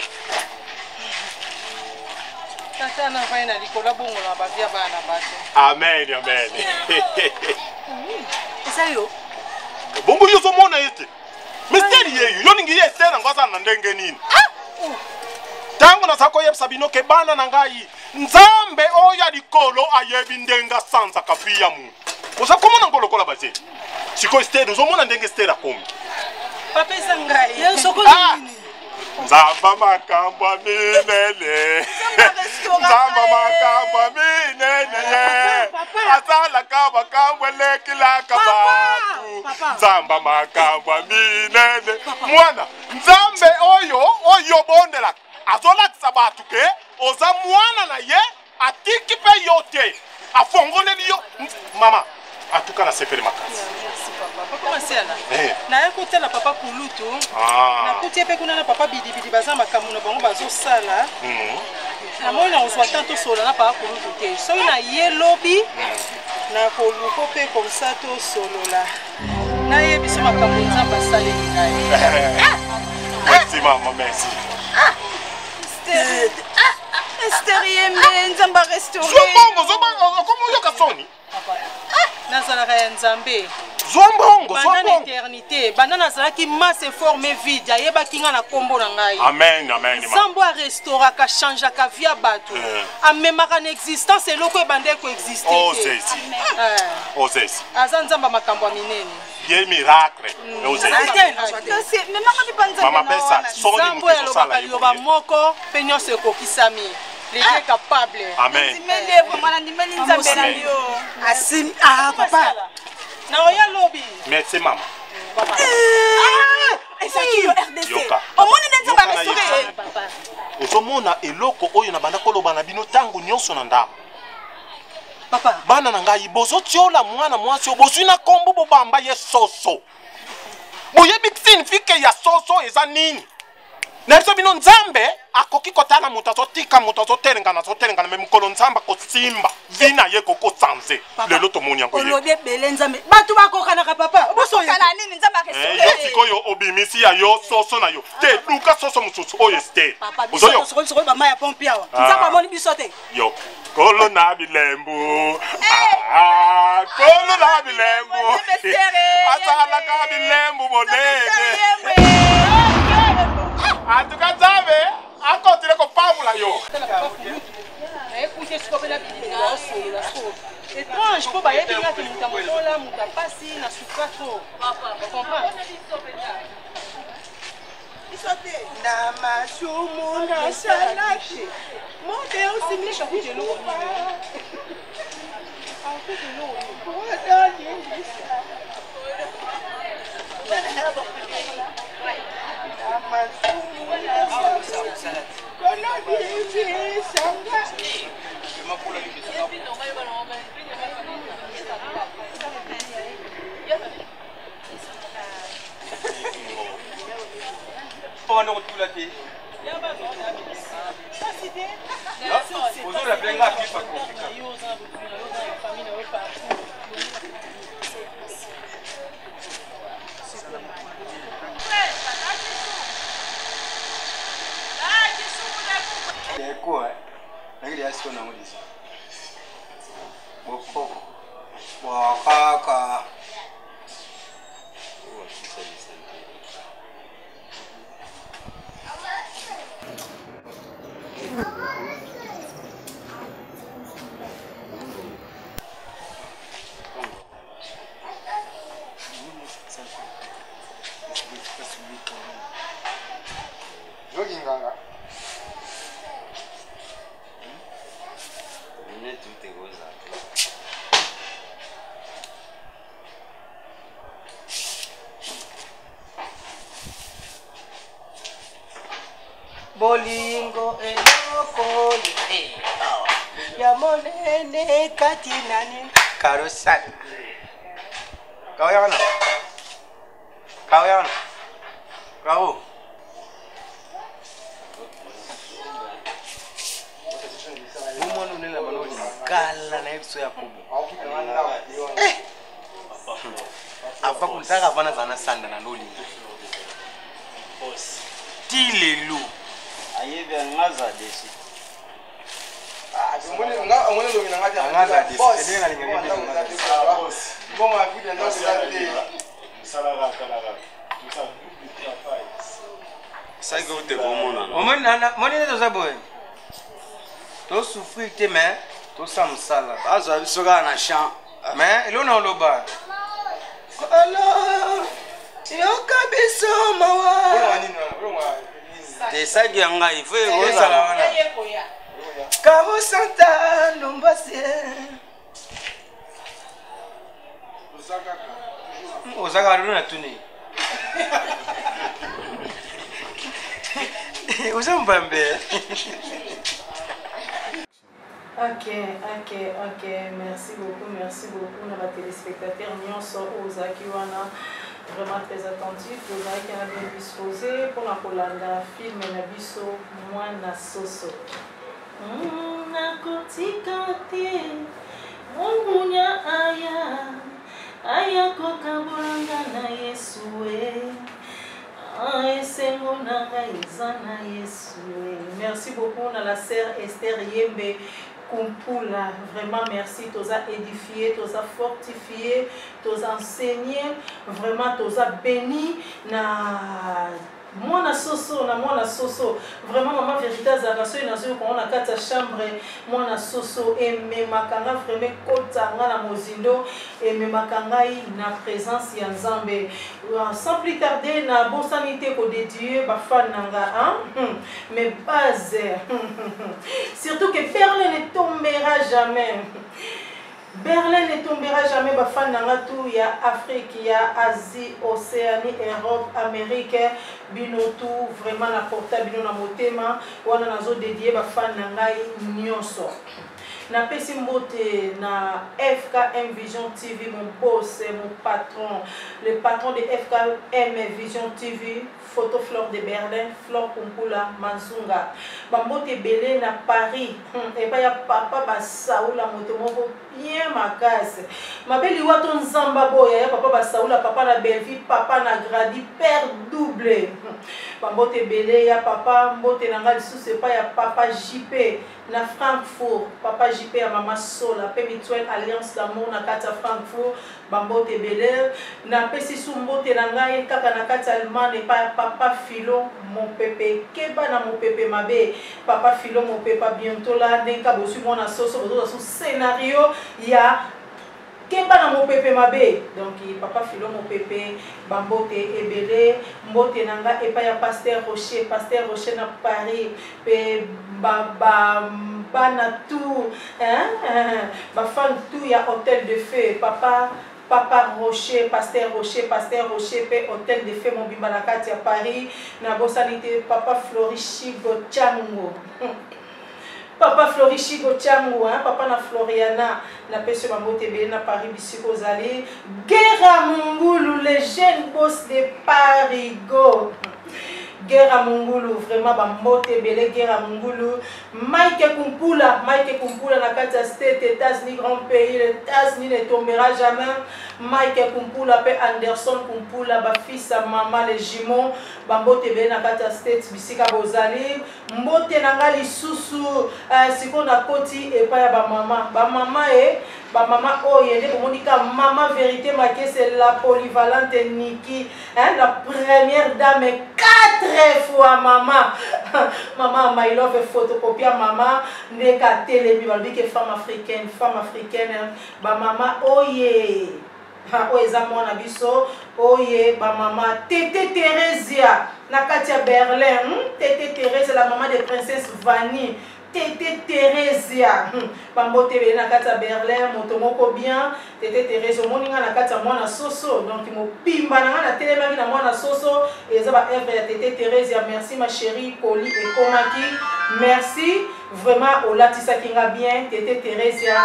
Tata na vai na likolo abongola bavi ya bana bato. Amen, amen. Eza yo. Bongo yo ozomona ye te. Mystère yeyo, yo ningi ye Esther yango aza na ndenge nini? Ntango naza koyebisa bino ke bana na ngai, Nzambe oyo ya likolo ayebi ndenge asanzaka vi ya moto. Oza komona ngo lokola baze. Sikoyo Esther, ozomona ndenge Esther akomi. Papa eza ngai. Ye soko Ah! nini? Nzamba makambo ya minene. Nzamba makambo ya minene. Asalaka makambo elekilaka bato. Nzamba makambo ya minene. Mwana, Nzambe oyo oyo obondelaka azolakisa bato ke oza mwana na ye atiki mpe yo te afongoleli yo mama atuka nasepeli makasi papa masiala eh. naye kotala papa kulutu ah. nakuti ye mpe kuna na papa bidibidi baza makambo na bango bazosala hmm. namoni nakozwa tan tosolola na papa kulutu te soki naye lobi hmm. nakoluko mpe komsa tosolola nayebi so makambo nzambe asaleli ngai merci mama merci ah. Esther Yembe nzambe arestaure zobongo zobongo okomi oyoka soni nazalaka ya nzambe Zwa mbongo, zwa Banda na mbongo. éternité, banda nazalaki masse forme vide, ayebaki nga na kombo na ngai. Amen, amen. Nzambe arestauraka, changeaka vie ya bato. Eh. Amemaka na existence eloko ebandaki koexiste Oh, te. Zezi. Eh. Ozesi. Aza nzambe ya makambo ya minene. Ye miracle. Ozesi. Mama pesa soni Nzambe moto oyo ezosala alobaka ye liloba boye. moko mpe nyonso ekokisami. Le Dieu est capable. Amen. Amen. Asim ah papa. Na oya lobi. Merci mama. Ezalaki yo RDC. Yoka. Omoni nde nzambe Yoka na arestaure ye. Ozomona eloko oyo na banda koloba na bino ntango nyonso na ndako. Papa. Bana na ngai bozotiola mwana mwasi oyo bozwi na nkombo bobamba ye soso. Boyebi signifike ya soso eza nini? Na biso bino Nzambe akoki kotala moto azotika moto azotelengana azotelengana me mokolo Nzambe akosimba vi na ye kokosanze. Lelo tomoni yango ye. Olobi ebele nzambe. Bato bakokanaka papa. Bosokana nini nzambe Eh, yo sikoyo obimisi ya yo soso na yo te luka soso mosusu oyo ester Papa biso ozoyo tosokoli sokoli ba mai ya pompe awa. Ah. Nzambe amoni biso te. yo kolo na bilembu Ah, kolo na bilembu asalaka bilembu monene atuka nzambe akontine kopambola yo Nayekoute sikoyo mpe nabimi na osolola sikoyo. Étrange mpo bayebi nga ke moto ya mobola moto ya pasi na souffra trop. Comprendre? Na masumu nasalaki mote wana kotula te ozorapele nga fifa kofika Eko, nakili yasiko nango disa. Bokoko. Bokoko. Zokinganga. Bolingo eloko eh, awa. ya monene kati na nini karosal kaoyana kaoyana kao omwana onene bana olikala na ye biso ya kobo ava kuntaka ava nazala na sanda na nolinga ti lelo ayebi angaza desi Saki ote komonana. Omoni nde toza boye tosouffrir te mais tosala mosala bazwa biso kaka na champ mais eloko na oloba alo yoka biso mawa te saki ya ngai fo ezala wana karo santa ndombasi oza kaka lolo na tuni oza mbambe. Ok. Merci beaucoup, merci beaucoup. Na ba téléspectateurs nyonso oyo ozalaki wana vraiment très attentif, ozalaki wana bien disposé mpona kolanda film na biso Mwana Soso. Nakotika te mongunya aya aya kokabolanga na Yesu e. Ah, esengo na ngai eza na Yesu e. Merci beaucoup na la sœur Esther Yembe. Kumpula. Vraiment merci, toza édifié, toza fortifié, toza enseigné, vraiment toza béni na mwana soso na mwana soso. Vraiment mama vérité azalaka soki nazoyoka ngo na kati ya chambre, mwana soso ememaka nga vraiment, ekota nga na mozindo, ememaka ngai na présence ya Nzambe. Sans plus tarder, nabosani te kodédie bafan na nga, hein? Mes bases, surtout que Berlin ne tombera jamais, Berlin ne tombera jamais. Bafan na nga tout ya Afrique, ya Asie, Océanie, Europe, Amérique, bino tout vraiment na porta bino na motema. Wana nazodédie bafan na ngai nyonso. Napesi mbote na FKM Vision TV, mon boss, mon patron, le patron de FKM Vision TV, Photo Flore de Berlin, Flore Kumpula Manzunga. Bambote ebele na Paris, epai ya papa Basaula, moto moko bien makasi mabe liwa to nzamba boya ya papa Basaula, papa na Bellevue, papa na Gradi, père double. Bambote ebele ya papa. Mbote na ngai lisusu epai ya papa JP na Frankfurt, papa JP ya mama Sola mpe Mutuelle Alliance d'Amour na kati ya Frankfurt. Bambote ebele. Napesi su mbote na ngai kaka na kati ya Allemagne epai ya papa Filo Mopepe. Keba na mopepe mabe, papa Filo Mopepe. Bientôt la ndenge ka bozwi mwana soso, bozozwa su scénario ya keba na mopepe mabe. Donc papa Filo Mopepe, bambote ebele. Mbote na nga epai ya pasteur Rocher, pasteur Rocher na Paris, mpe bana tout, hein? Bafan tout ya Hôtel de Feu, papa Rocher, pasteur Rocher, pasteur Rocher mpe Hôtel de Feu mobimba na kati ya Paris. Nabosani te papa Flori Shigo Chango, papa Flori Shigo Chango, hein? Papa na Floriana, napesi yo bambote ebele na Paris bisika ozali. Gera Mungulu, le jeune boss de Parigo, Gera Mungulu, vraiment bambote ebele Gera Mungulu. Mike Kumpula, Mike Kumpula na kati ya State, États-Unis, grand pays, les États-Unis ne tombera jamais. Mike Kumpula mpe Anderson Kumpula, bafils ya mama, les jumeaux, bambote ebele na kati ya State bisika bozali. Mbote na ngai lisusu, sikoyo nakoti epai ya bamama, bamama e bamama oyo nde bomoni ka mama vérité Makese, la polyvalente Niki, hein, la première dame, quatre fois mama, mama My Love, photocopie ya mama ndeka atelemi. Balobi ke femme africaine, femme africaine. Bamama oye, oyo eza mwana biso oye, bamama Tete Theresia na kati ya Berlin, Tete Theresia, la mama de princesse Vani, Tete Theresia, bambote ebele na kati ya Berlin, moto moko bien. Tete Therese, omoni nga na kati ya mwana soso, donc mobimba na nga natelemaki na mwana soso, eza baœuvre ya Tete Theresia. Merci ma chérie, koli ekomaki, merci vraiment, olatisaki nga bien. Tete Theresia,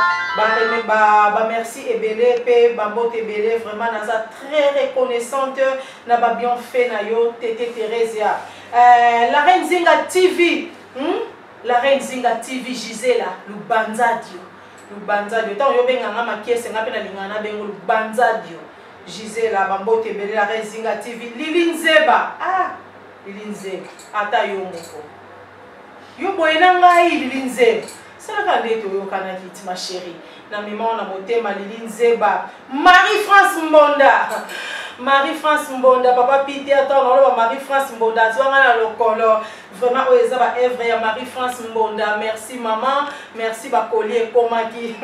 bamerci ebele mpe bambote ebele. Vraiment naza très reconnaissante na babienfait na yo, Tete Theresia. La Reine Zinga TV, La Reine Zinga TV, Gisela Lubanzadio, Lubanzadio, ntango yo obenganga Makiese, nga mpe nalingaka nabengo Lubanzadio. Gisela, bambote ebele. La Reine Zinga TV, Lili Nzeba, ah Lili Nzeba, ata yo moko yo boye na ngai. Lili Nzeba, salaka nde toyokanaki ti, ma chérie, na mema na motema. Lili Nzeba, Marie France Mbonda, Marie France Mbonda, papa Peter, ntango naoloba Marie France Mbonda, azwanga na lokolo. Vraiment oyo eza baœuvre ya Marie France Mbonda. Merci mama, merci, bakoli ekomaki.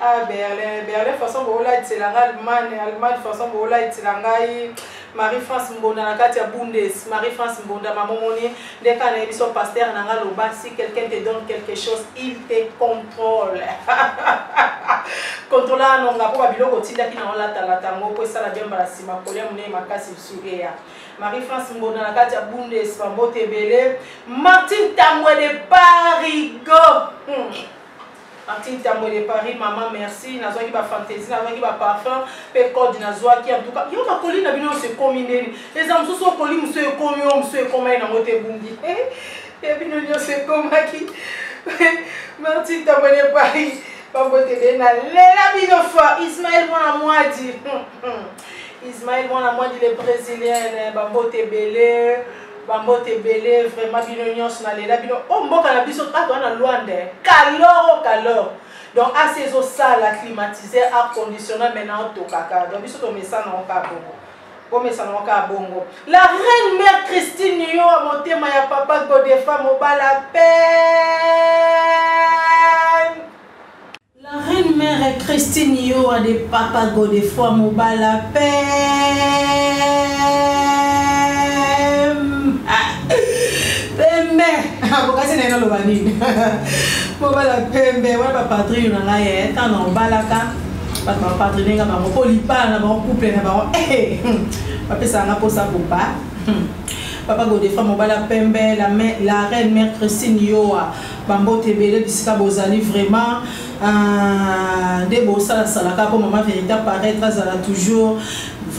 Ah Berlin, Berlin, façon boolatisela ngai Allemagne, Allemagne, façon boolatisela ngai. Marie France Mbonda na kati ya Bundes, Marie France Mbonda, mamomoni nde kaka nayebi so pasteur na nga loba: si quelqu'un te donne quelque chose, il te contrôle. Contrôle anonga mpo babiloko otindaki na olatalata yango mpo esala bien. Mbala nsima kolia monene makasi lisusu eya. Marie France Mbonda na kati ya Bundes, bambote ebele. Martine Tambwe de Parigo, Martine Tambwe de Paris, mama merci. Nazwaki bafantaisie, nazwaki baparfum mpe code nazwaki. En tout cas yo bakoli na bino nyonso ekomi ndeni, eza mosusu okoli, mosusu ekomi oyo, mosusu ekomai nango te, ebungi ya bino nyonso ekomaki. Martine Tambwe de Paris, bambote ebele, nalela bino fa. Ismael Mwana Mwadi, Ismael Mwana Mwadi le Brésilien, bambote ebele. Bambote ebele vraiment bino nyonso nalela bino. O mboka na biso ato wana Luanda, calor o calor. Donc AC ezosala climatiseur, air conditionné maintenant otokaka. Donc biso tomesana kaka bongo. Bomesana kaka bongo. La reine mère Christine yo motema ya papa Godefa mobala pe. La reine mère Christine Yoa de Papa Godefroy Mobala Pem. Pembe. Bokasi na ye naloba nini? Mobala pembe wana ba padrino na ngai eh, ntango na obalaka bato bapadrine nga bango mpo libala na bango couple na bango eh, bapesaka nga mposa koba. Papa Godefroy Mobala Pembe, la, la reine mère Christine Yoa. Bambote ebele bisika bozali vraiment nde bosalasalaka mpo mama vérité apparaître azala toujours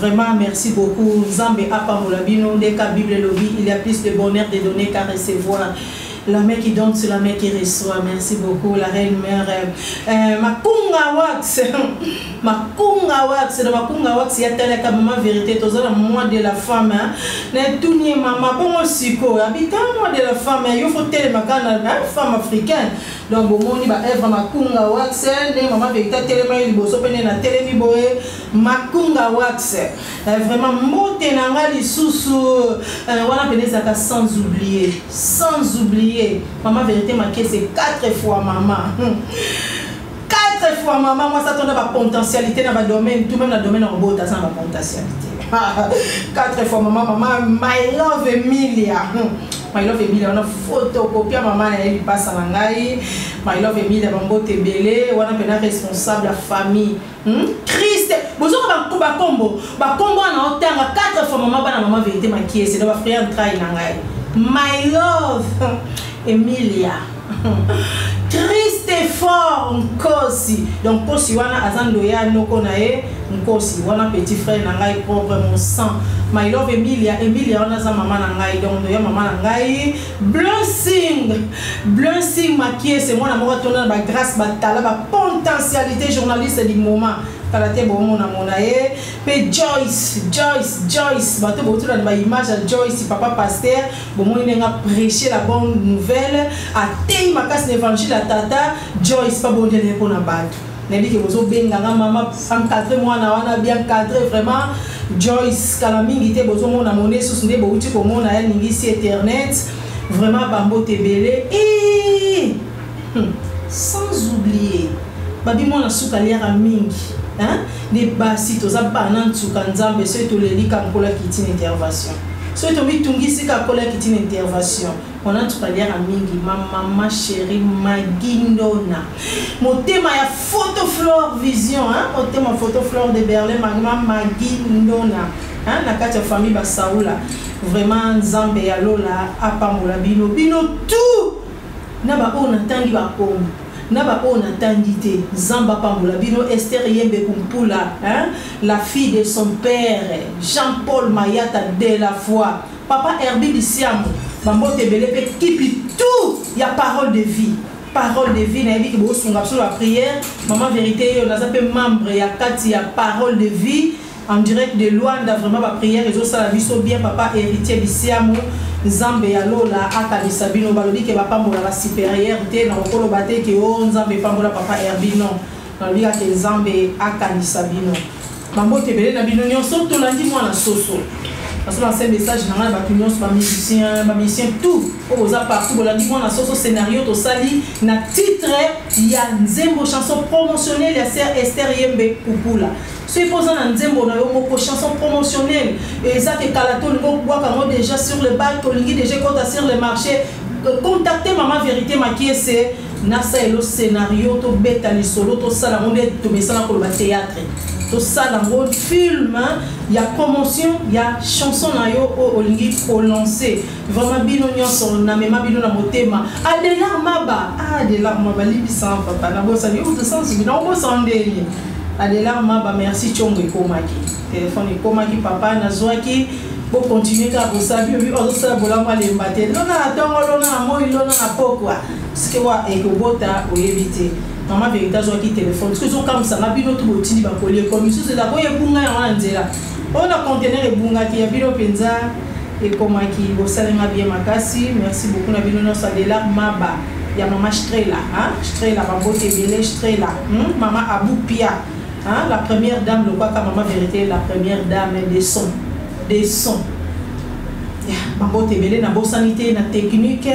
vraiment. Merci beaucoup, Nzambe apambola bino. Nde ka Bible elobi, il y a plus de bonheur de donner qu'à recevoir. La main qui donne, c'est la main qui reçoit. Merci beaucoup, la reine mère. Makunga Wax. Makunga Wax. Na Makunga Wax, ya talaka maman vérité. Toza na mois de la femme. Hein. Na tuni mama bongo siko. Habitant mois de la femme. Yo faut telema kana na femme africaine. Donc bomoni ba œuvre Makunga Wax. Ne maman vérité telema liboso pene na telemi boye. Makunga Wax. Vraiment mbote na nga lisusu. Wana pene ezaka sans oublier. Sans oublier, maman vérité ma c'est 4 fois maman. 4 fois maman, moi ça tombe ba potentialité dans ba domaine, tout même dans domaine en bota ça ba potentialité. 4 fois maman, maman my love Emilia. My love Emilia, on a photocopie maman na elle passe na ngai. My love Emilia bambote belé, wana pena responsable la famille. Christ, bozo ba ba kombo, ba kombo na otanga 4 fois maman bana maman vérité ma qui c'est dans ba frère trai na ngai. My love Emilia. Christopher Nkosi. Donc Nkosi wana azando ya noko na ye Nkosi wana petit frère na ngai propre mon sang. My love Emilia, Emilia wana za mama na ngai donc ndoya mama na ngai. Blessing. Blessing Makie c'est moi na moko tona ba grâce ba tala ba potentialité journaliste du moment. Kala te bomona mona ye pe Joyce, Joyce, Joyce bato botula ba image ya Joyce papa pasteur bomoni ndenge prêcher la bonne nouvelle atei makasi na évangile ya tata Joyce pa bondele mpona bato nayebi ke bozobenganga mama encadré mwana wana bien encadré vraiment. Joyce kala mingi te bozomona mone susu nde bouti komona ya ningisi internet vraiment bambote ebele. Sans oublier babi mwana suka aliaka mingi hein? Nde basi toza bana nsuka nzambe soki tolelika nkola kiti na intervention soki tomitungisi ka nkola kiti na intervention mwana nsuka aliaka mingi. Ma mama chérie Magindona motema ya Photo Flore Vision hein? Motema Photo Flore de Berlin mama Magindona hein? Na kati ya famille Basaula vraiment nzambe ya lola apambola bino bino tout na ba oyo natangi bakombo na ba oyo natangi te nzambe apambola bino. Esther Yembe Kumpula hein? La fille de son père Jean-Paul Mayata de la foi, papa Herbie Bisiamu bambote ebele pe kipi tout ya parole de vie. Parole de vie nayebi ke bosunga biso la prière maman vérité yo naza pe membre ya kati ya parole de vie en direct de Luanda vraiment ba prière ezosala biso bien. Papa héritier Bisiamu nzambe ya lola akanisa bino balobi ke bapambola ba supérieur te na kokoloba te ke o nzambe pambola papa Herbie non nalobi kaka nzambe akanisa bino bambote ebele na bino nyonso. Tolandi mwana soso parce que lancer message na ngai na bato nyonso bamusicien tout oyo boza partout bolandi mwana soso scénario tosali na titre ya nzembo chanson promotionnelle ya sœur Esther Yembe Kupula. Soki mpo oza na nzembo na yo moko chanson promotionnelle eza ke kala to olingi okobwaka yango déjà sur le bac, olingi déjà ekota sur le marché, contacte mama vérité Makiese nasalela scénario tobeta lisolo tosala yango nde tomesana koloba théâtre tosala yango film ya promotion ya chanson na yo oyo olingi kolancer. Vraiment bino nyonso namema bino na motema. Adelar Maba, Adelar Maba libisa papa nabosani yo tosansi bino obosana ndeni. Adelar Maba merci chongo ekomaki telefone ekomaki papa nazwaki bokontinue kaka kosala bino bi ozosala bolamu alemba te lona na ntongo lona na moi lona na pokwa sike wa ekobota oyebi te mama vérité azwaki telefone soki ezokamwisanga bino tu botindi bakoli ekomi misusu eza koyo ebunga yango na nzela oyo na conteneur ebungaki ya bino mpenza. Ekomaki bosalinga bien makasi. Merci beaucoup na bino nyonso. Adelar Maba ya mama Strela, hein? Strela bambote ebele Strela, Mama Abou Pia, hein? La première dame lokwaka mama vérité, la première dame des sons, des sons. Yeah, bambote ebele nabosani te na technique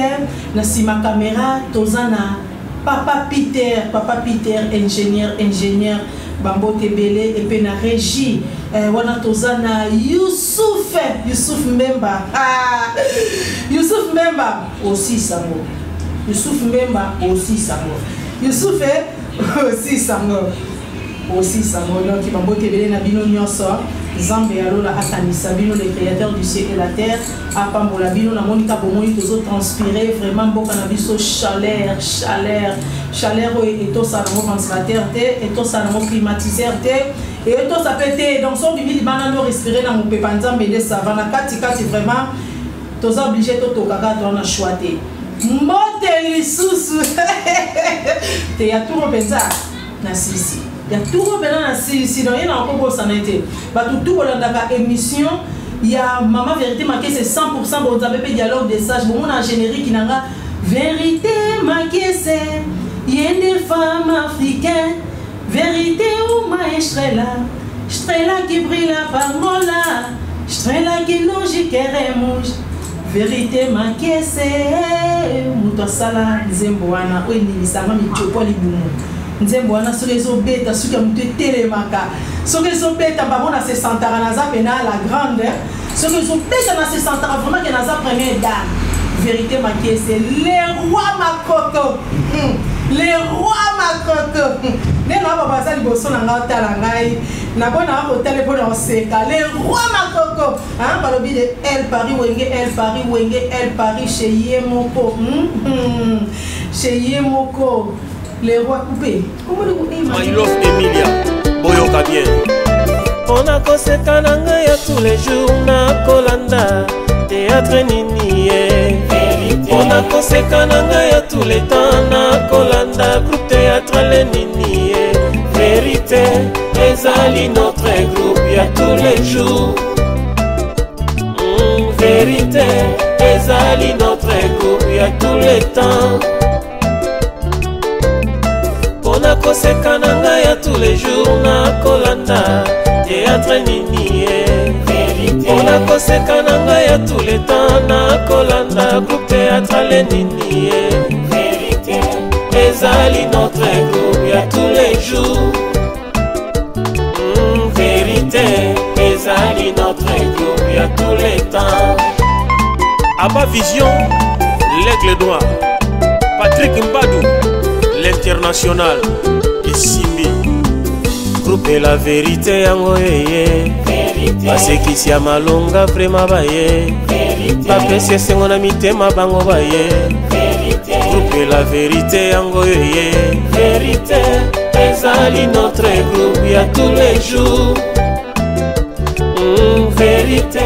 na nsima caméra toza na papa Peter, papa Peter ingénieur, ingénieur bambote ebele epe na régie wana toza na Youssouf, Youssouf Mbemba. Ah, Youssouf Mbemba aussi sango, Youssouf Mbemba aussi sango, Youssouf aussi sango, aussi sango. Donc bambote ebele na bino nyonso. Nzambe ya lola akanisa bino, le créateur du ciel et la terre apambola bino. Namoni ka bomoi tozotranspire vraiment mboka na biso, chaleur, chaleur, chaleur oyo etosala nango ventilateur te, etosala nango climatiseur te, etosa mpe te. Donc so obimi libanda ndo respire na mopepa Nzambe nde sava na katikati. Vraiment toza obligé totoka kaka, toza na choix te. Mbote lisusu te ya turo mpenza na sisi ya turo mpenza na sisi. Donc ye na okobosana ete bato tu bolandaka émission ya mama Vérité Makese 100% bonzambe mpe dialogue des sages. Bomona générique na nga Vérité Makese, ye nde femme africain, vérité uma estrela, estrela que brilha pangola, estrela que nós queremos, Vérité Makese. Moto asala nzembo wana oyo eningisanga mitiopo libumu, nzembo wana soki ezobeta, soki ya moto etelemaka, soki ezobeta bango na se sentaka naza pena la grande, soki ezobeta na se sentaka vraiment ke naza première dame. Vérité Makese, le roi Makoko, le roi Makoko nde na baba aza liboso na ngai, otala ngai nabona kotala mpona koseka. Le roi Makoko, balobi de El Paris Wenge, El Paris Wenge, El Paris chez ye moko, chez ye moko, le roi coupé. My love Emilia, boyoka bien. Mpona koseka na ngai ya tous les jours, nakolanda théâtre nini ye? Mpona koseka na ngai ya tous les temps, nakolanda groupe théâtrale nini ye? Vérité ezali notre groupe ya tous les jours. Vérité ezali notre groupe ya tous les temps. Mpona koseka na ngai ya tous les jours, nakolanda théâtre nini ye? Mpona koseka na ngai ya tous les temps, nakolanda groupe théâtrale nini ye? Ezali notre groupe ya tous les jours. Vérité ezali notre groupe ya tous les temps. Abba Vision, l'aigle noir, Patrick Mbadou, l'international esimbi groupe la vérité yango eye basekisi ya malonga vraiment baye bapesi esengo na mitema bango baye groupe la vérité yango eye. Vérité ezali notre groupe ya tous les jours. Vérité.